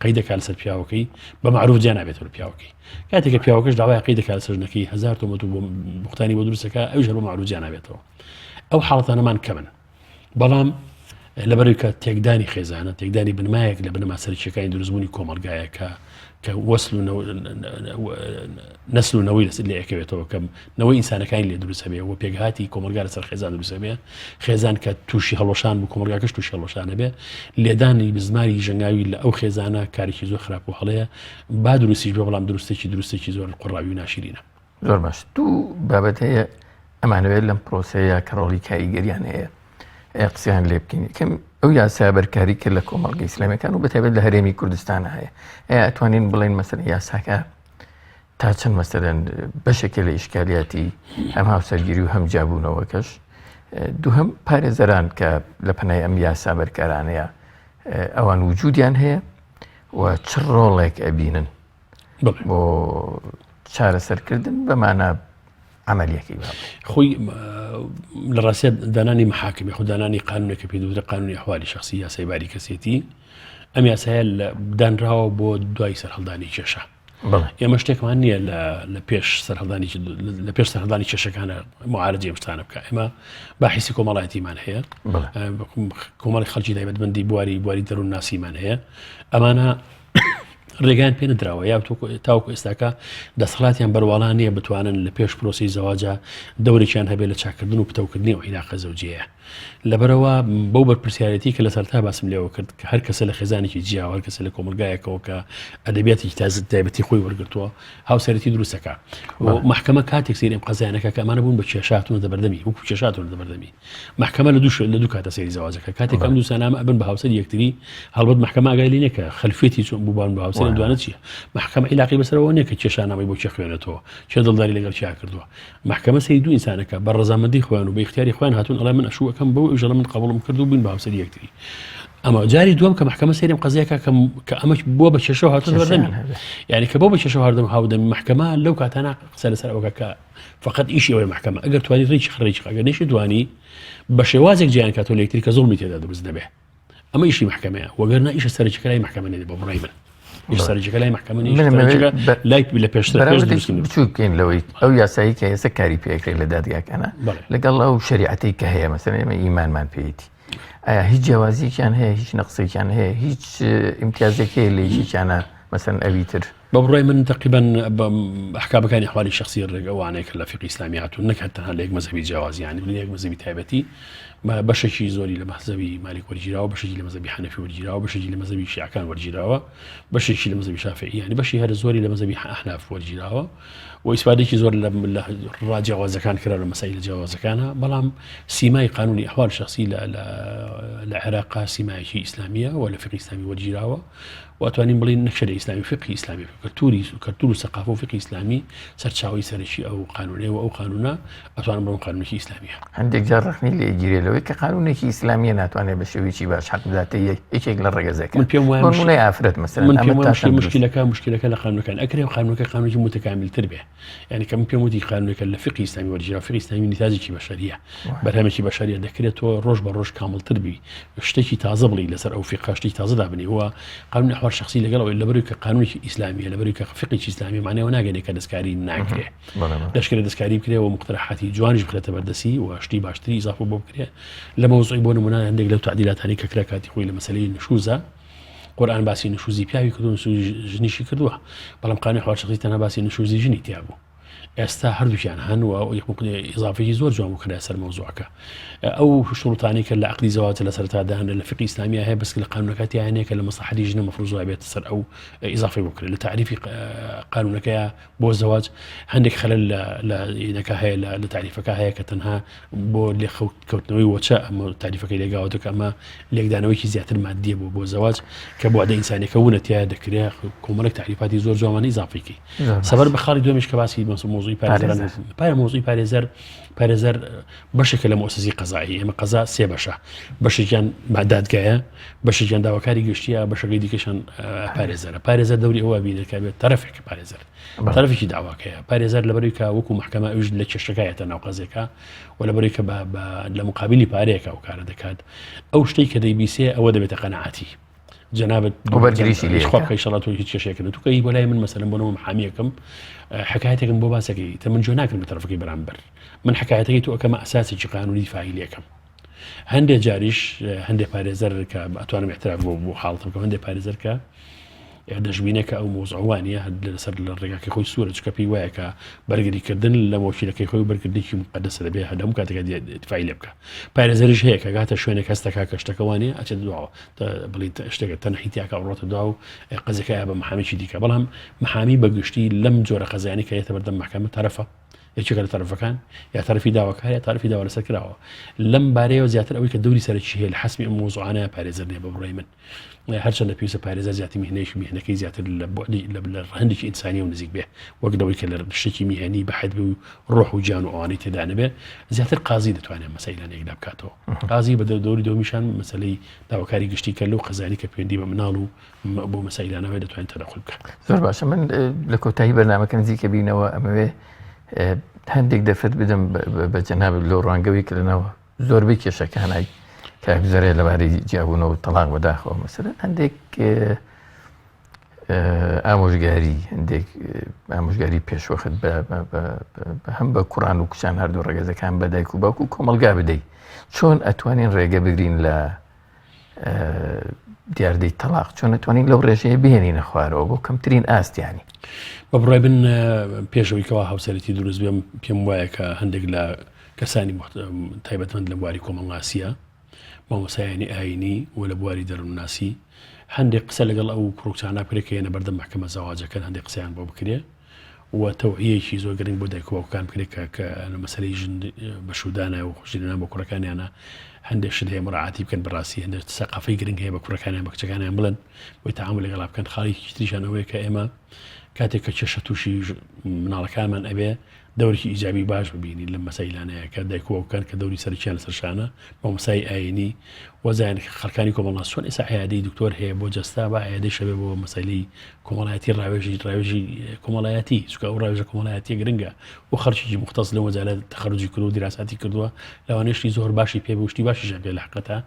Speaker 2: قەیدەکا لەسەر پیاوەکەی بە مەعروف جیا نابێتەوە لە پیاوەکەی کاتێک کە پیاوەکەش داوای قەید دەکات لەسەر ژنەکەی هەزار تۆمەت و بۆ بوختانی بۆ دروستەکە ئەویش هەر بە مەعروف جیا نابێتەوە ئەو حاڵەتانەمان کەمن بەڵام لەبەرەوەی کە تێکدانی خێزانە تێکدانی بنمایەک لە بنەما سەرەکیەکانی دروستبوونی کۆمەڵگایە کە کە وەسل و نەسل و نەوەی لەسەر لێ ئەکەوێتەوە کە نەوەی ئینسانەکانی لێ دروست هەبێ و پێکهاتی کۆمەڵگا لەسەر خێزان دروست هەبێ خێزان کە تووشی هەڵوەشان بوو کۆمەڵگاکەش تووشی هەڵوەشان هەبێ لێدانی بزماری ژەنگاوی لە ئەو خێزانە کارێکی زۆر خراپ و هەڵەیە با دروستیش بێ بەڵام دروستێکی دروستێکی زۆر قوڕاوی و ناشرینە.
Speaker 1: زۆر باش دوو بابەت هەیە ئەمانەوێت لەم پرۆسەیە کە ڕۆڵی کاریگەریان هەیە قسەیان لێ بکەین یەکەم ئەو یاسا بەرکاری کرد لە کۆمەڵگە ئیسلامیەکان و بەتایبەت لە هەرێمی کوردستان هەیە ئەیا ئەتوانین بڵێن مەسەر یاساکە تا چەند مەسەرەن بەشێکە لە ئیشکالیاتی هەم هاوسەرگیری و هەم جیابوونەوەکەش دووهەم پارێزەران کە لە پەنای ئەم یاسا بەرکارانەیە ئەوان وجودیان هەیە و چ ڕۆڵێک ئەبینن بۆ چارەسەرکردن بەمانە عملیەکەی
Speaker 2: خۆی لە ڕاستە دانانی محاکمی خۆ دانانی قانونێکە پێ دەوترێت قانونی ئەحوالی شخصی یاسای باری کەسێتی ئەم یاسایە دانراوە بۆ دوای سەرهەڵدانی کێشە ئێمە شتێکمان نییە لە پێش سەرهەڵدانی لە پێش سەرهەڵدانی کێشەکانە معالەجەی ئەم شتانە بکە ئێمە باحیسی کۆمەڵایەتیمان هەیە کۆمەڵی خەڵکی تایبەتمەندی بواری بواری دەروون ناسیمان هەیە ئەمانە ڕێگان پێ نەدراوە یا تاوەکو ئێستاکە دەسەڵاتیان بەرواڵا نییە بتوانن لە پێش پرۆسی زەواجە دەورێکیان هەبێت لە چاکردن و پتەوکردنی ئەو عیلاقە زەوجیەیە لەبەرەوە بەو بەرپرسیارەتی کە لە سەرتا باسم لێوە کرد کە هەر کەسە لە خێزانێکی جیاوە هەر کەسە لە کۆمەلگایەکەوە کە ئەدەبیاتێکی تازە تایبەتی خۆی وەرگرتووە هاوسەرەتی دروستەکە محکمە کاتێک سەیری ئەم قەزیانەکە کە ئەمانە بوون بە کێشاتونە دەبەردەمی وەکو کێشاتونە دەبەردەمی محکمە لە دوو لە دوو کاتە سەیری زەواجەکە کاتێک ئەم دوو سەنامە ئەبن بە هاوسەری یەکتری هەڵبەت محکمە ئاگای لێ نییە کە خەلفیەتی چۆن بووبان بە هاوسەری دوانە چییە محکمە عیلاقی بەسەرەوە نییە کە کێشانامەی بۆ کێ خوێنێتەوە کێ دڵداری لەگەڵ کێ کردووە مەحکەمە سەیری دوو ئینسانەکە بە ڕەزامەندی خۆیان و بە ئیختیاری خۆیان هاتوون ئەڵێ من ئەشوو ئەکەم بەو ئەویش ئەڵێ من قەبوڵم کرد و بووین بە هاوسەری یەکتری ئەمە جاری دووەم کە مەحکەمە سەیرم قەزیەکە کە کە ئەمە بووە بە کێشەوە هاتووە بەردەمی یعنی کە بۆ بە کێشەوە هەردەم هاودەمی مەحکەمە لەو کاتانە قسە لەسەر ئەوەکە کە فقط ئیشی ئەوەی مەحکەمە ئەگەر توانی ڕێکی خڕێکی ئەگەر نەشی توانی بە شێوازێک جیان کاتۆ لە یەکتری کە زوڵمی تێدا دروست نەبێ. ئەمە ئیشی مەحکەمەیە وەگەرنا ئیشە سەرەکیەکە لای مەحکەمە نەبێ بە بڕای من ئیش سەرەکیەکە لای مەحکەمە نییە، ئیش
Speaker 1: من ئەمەوێ
Speaker 2: سەرەکیەکە
Speaker 1: بە-
Speaker 2: لای لە پێشتر پێش
Speaker 1: بەراوردێکی
Speaker 2: دروستکردنی
Speaker 1: بچووک بکەین لەوەی ئەو یاسایی کە ئێستا کاری پێکرێت لە دادگاکانە
Speaker 2: بەڵێ.
Speaker 1: لەگەڵ ئەو شەریعەتەی کە هەیە مەسەلەن ئێمە ئیمانمان پێیەتی ئایا هیچ جیاوازیەکیان هەیە هیچ نەقسێکیان هەیە هیچ ئیمتیازێک هەیە لە یەکێکیانە مەسەلەن ئەوی تر؟
Speaker 2: بە بڕوای من تەقریبەن ئەحکامەکانی ئەحوالی شخصی ڕێک ئەوانەیە کە لە فیقهی ئیسلامی هاتوون نەک هەر تەنها لە یەک مەزهەبی جیاواز یانی لە یەک مەزهەبی تایبەتی بەشێکی زۆری لە مەزهەبی مالیک وەرگیراوە بەشێکی لە مەزهەبی حەنەفی وەرگیراوە بەشێکی لە مەزهەبی شیعەکان وەرگیراوە بەشێکی لە مەزهەبی شافعی یانی بەشی هەر زۆری لە مەزهەبی ئەحناف وەرگیراوە و ئیسفادێکی زۆر لە ڕا جیاوازەکان کرا لە مەسایلە جیاوازەکانە بەڵام سیمای قانونی ئەحوال شخصی لە لە عێراق سیمایەکی ئیسلامیە و لە فقهی ئیسلامی وەرگیراوە و ئەتوانین بڵێین نەک شەریعەی ئیسلامی فقهی ئیسلامی کەلتوری کەلتور و سەقافە و فقهی ئیسلامی سەرچاوەی سەرەکی ئەو قانونەیە و ئەو قانونە ئەتوانم بڵێم قانونێکی ئیسلامیە.
Speaker 1: هەندێک جار ڕەخنەی لێ ئەگیرێ لەوەی کە قانونێکی ئیسلامیە ناتوانێت بە شێوەیەکی باش حەق بداتە یەکێک لە ڕەگەزەکان
Speaker 2: من پێم وایە
Speaker 1: بۆ نموونەی ئافرەت مەسەلەن
Speaker 2: من پێم
Speaker 1: ئەمە
Speaker 2: وایە
Speaker 1: تا چەند دروستە؟
Speaker 2: مشکلەکە مشکلەکە لە قانونەکان ئەکرێ قانونەکە قانونێکی متکاملتر بێ یعنی کە من پێم وتی قانونەکە لە فقهی ئیسلامی وەرگیرا فقهی ئیسلامی نیتاجێکی بەشەریە بەرهەمێکی بەشەریە دەکرێت تۆ ڕۆژ بە ڕۆژ کامڵتر بی شتێکی تازە بڵی لەسەر ئەو فقە شتێکی تازە دابنی هو قانون ئەحوال شخصی لەگەڵ ئەوەی لەبەروی کە قانونێکی ئیسلامیە لەبەروی کە فقهێکی ئیسلامی معنی ناگەنێ کە دەستکاری ناکرێ دەشکرێت دەستکاری بکرێ و مقترحاتی جوانیش بخرێتە بەردەسی و شتی باشتری ئیزافە بۆ بکرێ لە مەوزوعی بۆ نمونە هەندێک لەو تعدیلاتانی کە کرا کاتی خۆی لە مەسەلەی نشوزە قورآن باسی نشوزی پیاوی کردو نشوزی ژنیشی کردووە بەڵام قانونی ئەحوال شخصی تەنها باسی نشوزی ژنی تیا بوو ئێستا هەردووکیان هەن و ئیزافێکی زۆر جوان بوو کرا سەر مەوزوعەکە ئەو شروطانی کە لە عقدی زەواج لە سەرەتا دانە لە فقهی ئیسلامیە هەیە بەس لە قانونەکە تیانەیە کە لە مەسلحەتی ژنە مەفروض بێت سەر ئەو ئیزافەی بۆ کرێت لە تعریفی قانونەکەیە بۆ زەواج هەندێک خەلەل لە ئینەکە هەیە لە تعریفەکە هەیە کە تەنها بۆ لێخەوتنەوەی وەچە ئەمە تعریفەکەی لێگاوەتە کە ئەمە لێکدانەوەیکی زیاتر مادیە بۆ بۆ زەواج کە بۆ ئەدە ئینسانەکە ونە تیا دەکرێت کۆمەڵێک تعریفاتی زۆر جوانە ئیزافیکی سەبەر بە خاڵی دومیش کە باسی مۆزوی پارێزەر پای مۆزوی پارێزەر پارێزەر بەشێکە لە مؤسسەی قەزایی ئێمە قەزا سێ بەشە بەشێکیان دادگایە بەشێکیان داواکاری گشتیە بەشەکەی دیکەشان پارێزەرە پارێزەر دەوری ئەوە بینێت کە بێت تەرەفێک پارێزەر تەرەفێکی داواکەیە پارێزەر لەبەروی کە وەکو محکمە ئەوش لە کێشەکایەتە ناو قەزێکە و لەبەروی کە لە مقابلی پارەیەکە ئەو کارە دەکات ئەو شتێک کە دەیبیسێ ئەوە دەبێتە قەنەعاتی جەنابت
Speaker 1: بەرگریشی لێ
Speaker 2: خوا بکەی شەڵا تۆ هیچ کێشەیەک نە توکە ئی بۆ لای من مەسەلەن بۆ نموونە محامیەکەم حکایەتێکم بۆ باسەکەی تە من جوێ ناکرم بە تەرەفەکەی بەرامبەر من حکایەتەکەی تۆ ئەکەمە ئەساسێکی قانونی فاعلیەکەم هەندێک جاریش هەندێک پارێزەر کە ئەتوانم اعتراف بۆ بۆ حاڵەت بکەم هەندێک پارێزەر کە دەژبینە کە ئەو مۆزعوانە لەسەر لە ڕێگاکەی خۆی سوورە چکە پێی وایە کە بەرگریکردن لە مۆکیلەکەی خۆی بەرگردێکی مقدەسە دەبێ هەدەم کاتێکە دیفاعی لێ بکە پارێزەریش هەیە کە گاتە شوێنێک هەستەکە کە شتەکەوانە ئەچێت دواوە بڵێن شتێکە تەنحی تیاکە ڕۆتە دوا و قەزەکە بە محامیی دیکە بەڵام محامی بە گشتی لەم جۆرە قەزیانی کە یەتە بەردەم محکەمە تەرەفە یەکێکە لە تەرەفەکان یا تەرەفی داواکار یا تەرەفی داوا لەسەر کراوە لەم بارەیەوە زیاتر ئەوەی کە دەوری سەرەکی هەیە لە حەسمی ئەم مۆزوعانە پارێزەر نیە بە بڕای من هەرچەندە پێویستە پارێزەر زیاتر میهنەیەکی میهنەکەی زیاتر لە بوعدی لە ڕەهەندێکی ئینسانیەوە نزیک بێ وەک لەوەی کە لە شتێکی میهنی بە حەد بێ و ڕۆح و گیان و ئەوانەی تێدا نەبێ زیاتر قازی دەتوانێت مەسەیلانە یەکلا بکاتەوە قازی بە دەوری دۆمیشان مەسەلەی داواکاری گشتی کە لەو قەزانی کە پەیوەندی بە مناڵ و بۆ مەسەیلانەوە دەتوانێت تەدەخول بکات.
Speaker 1: زۆر باشە من لە کۆتایی بەرنامەکە نزیکە بینەوە ئەمەوێ هەندێک دەرفەت بدەم بە جەنابت لەو ڕوانگەوەی کە لەناو زۆربەی کێشەکانای کە گوزارەیە لەبارەی جیابوونەوە و تەڵاق بەداخەوە مەسەلەن هەندێک ئامۆژگاری هەندێک ئامۆژگاری پێشوەخت هەم بە کوڕان و کچان هەردوو ڕگەزەکان بە دایک و باوک و کۆمەلگا بدەیت چۆن ئەتوانین ڕێگە بگرین لە دیاردەی تەلاق چۆن ئەتوانین لەو ڕێژەیە بهێنینە خوارەوە بۆ کەمترین ئاستیانی
Speaker 2: بە بڕای من پێشەوەی کەوا هاوسەرێتی دروست بێم پێم وایە کە هەندێک لە کەسانی تایبەتمەند لە بواری کۆمەڵناسیە مامۆستایانی ئایینی و لە بواری دەروونناسی هەندێک قسە لەگەڵ ئەو کوڕ و کچانە بکرێت کە یەنە بەردەم مەحکەمە زەواجەکەن هەندێک قسەیان بۆ بکرێ و تەوعیەکی زۆر گرنگ بۆ دایک و باوکەکان بکرێت کە کە لە مەسەلەی ژن بە شوودانە و خوشدێنان بۆ کوڕەکانیانە هەندێک شت هەیە مراعاتی بکەن بەڕاستی هەندێک سەقافەی گرنگ هەیە بە کوڕەکانیان بە کچەکانیان بڵێن بۆی تەعامول لەگەڵا بکەن خاڵێکی تریشان ئەوەیە کە ئێمە کاتێک کە کێشە تووشی مناڵەکانمان ئەبێ دەورێکی ئیجابی باش ببینین لەم مەسەیلانەیە کە دایک و باوکان کە دەوری سەرەکیان لەسەر شانە، مامۆستای ئایینی وەزایان خەڵکانی کۆمەڵناس چۆن ئێستا عیادەی دکتۆر هەیە بۆ جەستە با عیادەی شەبێ بۆ مەسەلەی کۆمەڵایەتی ڕاوێژی ڕاوێژی کۆمەڵایەتی چونکە ئەو ڕاوێژە کۆمەڵایەتیە گرنگە و خەڵکێکی مختص لەو مەجالە تەخەروجی کردو و دیراساتی کردووە لەوانەیە شتی زۆر باشی پێ بێ و شتی باشیشیان پێ لە حقەتە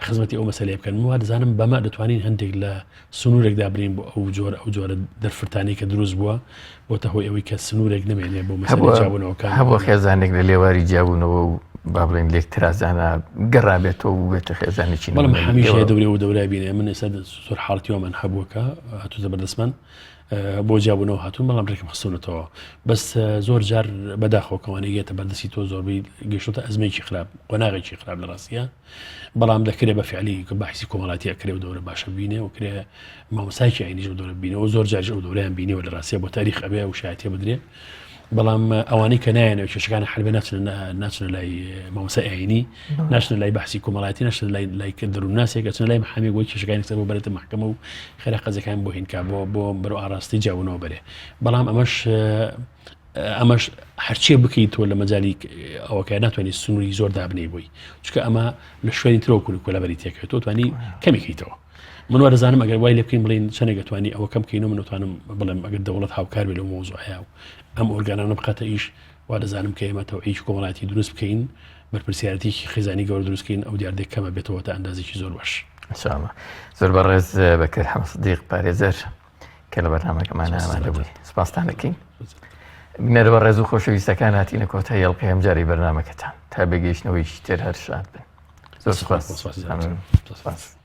Speaker 2: خزمەتی ئەو مەسەلەیە بکەن من وا دەزانم بەمە دەتوانین هەندێک لە سنوورێک دابنین بۆ ئەو جۆرە ئەو جۆرە دەرفرتانەی کە دروست بووە بۆتە هۆی ئەوەی کە سنوورێک نمێنێ بۆ مەسەلەی جیابوونەوەکان
Speaker 1: هەبووە خێزانێک لە لێواری جیابوونەوە و با بڵێن لێک ترازانە گەڕابێتەوە و بێتە خێزانێکی
Speaker 2: بەڵام هەمیشە دەورێ و دەورای بینێ من ئێستا زۆر حاڵەتی وامان هەبووە کە هاتووتە بەردەستمان بۆ جیابوونەوە هاتوون بەڵام ڕێکم خستونەتەوە بەس زۆر جار بەداخەوە کەوانەی گێتە بەردەستی تۆ زۆربەی گەشتۆتە ئەزمێکی خراپ قۆناغێکی خراپ لە ڕاستیە بەڵام دەکرێت بە فعلی کە باحسی کۆمەڵاتی ئەکرێ و دەورە باشە بینێ و کرێ مامۆسایکی ئاینیش و دەورە بینەوە زۆر جاریش ئەو دەورەیان بینیوە لە ڕاستیە بۆ تاریخ ئەبێ و شایەتیە بدرێ بەڵام ئەوانەی کە نایەنەوە کێشەکان حل بێ ناچنە ناچنە لای مامۆسای ئاینی ناچنە لای بەحسی کۆمەڵایەتی ناچنە لای لای دەروونناسێک ئەچنە لای محامیێک بۆی کێشەکانی سەر بۆ بەرێتە مەحکەمە و خێرا قەزەکان بۆ هینکا بۆ بۆ بەرەو ئاراستەی جیابوونەوە بەرێ بەڵام ئەمەش ئەمەش هەرچیە بکەیت تۆ لە مەجای ئەوەکە ناتوانانی سنووری زۆر دابنەی بووی چکە ئەمە لە شوێنی ترۆ کوری کۆلابەری تێکەوێت تۆ توانی کەمیکەیتەوە من وا دەزانم ئەگەر وای لێ بکەین بڵین چەندێک توانی ئەوە کەم بکەین و من توانم بڵێم ئەگەر دەوڵەت هاوکار بێ لەو مەوزوعەیە و ئەم ئۆرگانانە بخاتە ئیش وا دەزانم کە ئێمە تەوعیکی کۆمەڵایەتی دروست بکەین بەرپرسیارەتێکی خێزانی گەورە دروست بکەین ئەو دیاردەیە کەمە بێتەوە تا ئەندازێکی زۆر باش.
Speaker 1: ان شاء الله زۆر بەڕێز بەکر حەمە سدیق پارێزەر کە لە بەرنامەکەمان ئامادە بووی سپاستان دەکەین بینەرە بەڕێز و خۆشەویستەکان هاتینە کۆتایی ئەڵقەی ئەمجارەی بەرنامەکەتان تا بەگەیشتنەوەیکی تر هەر شاد بن زۆر سپاس. سپاس.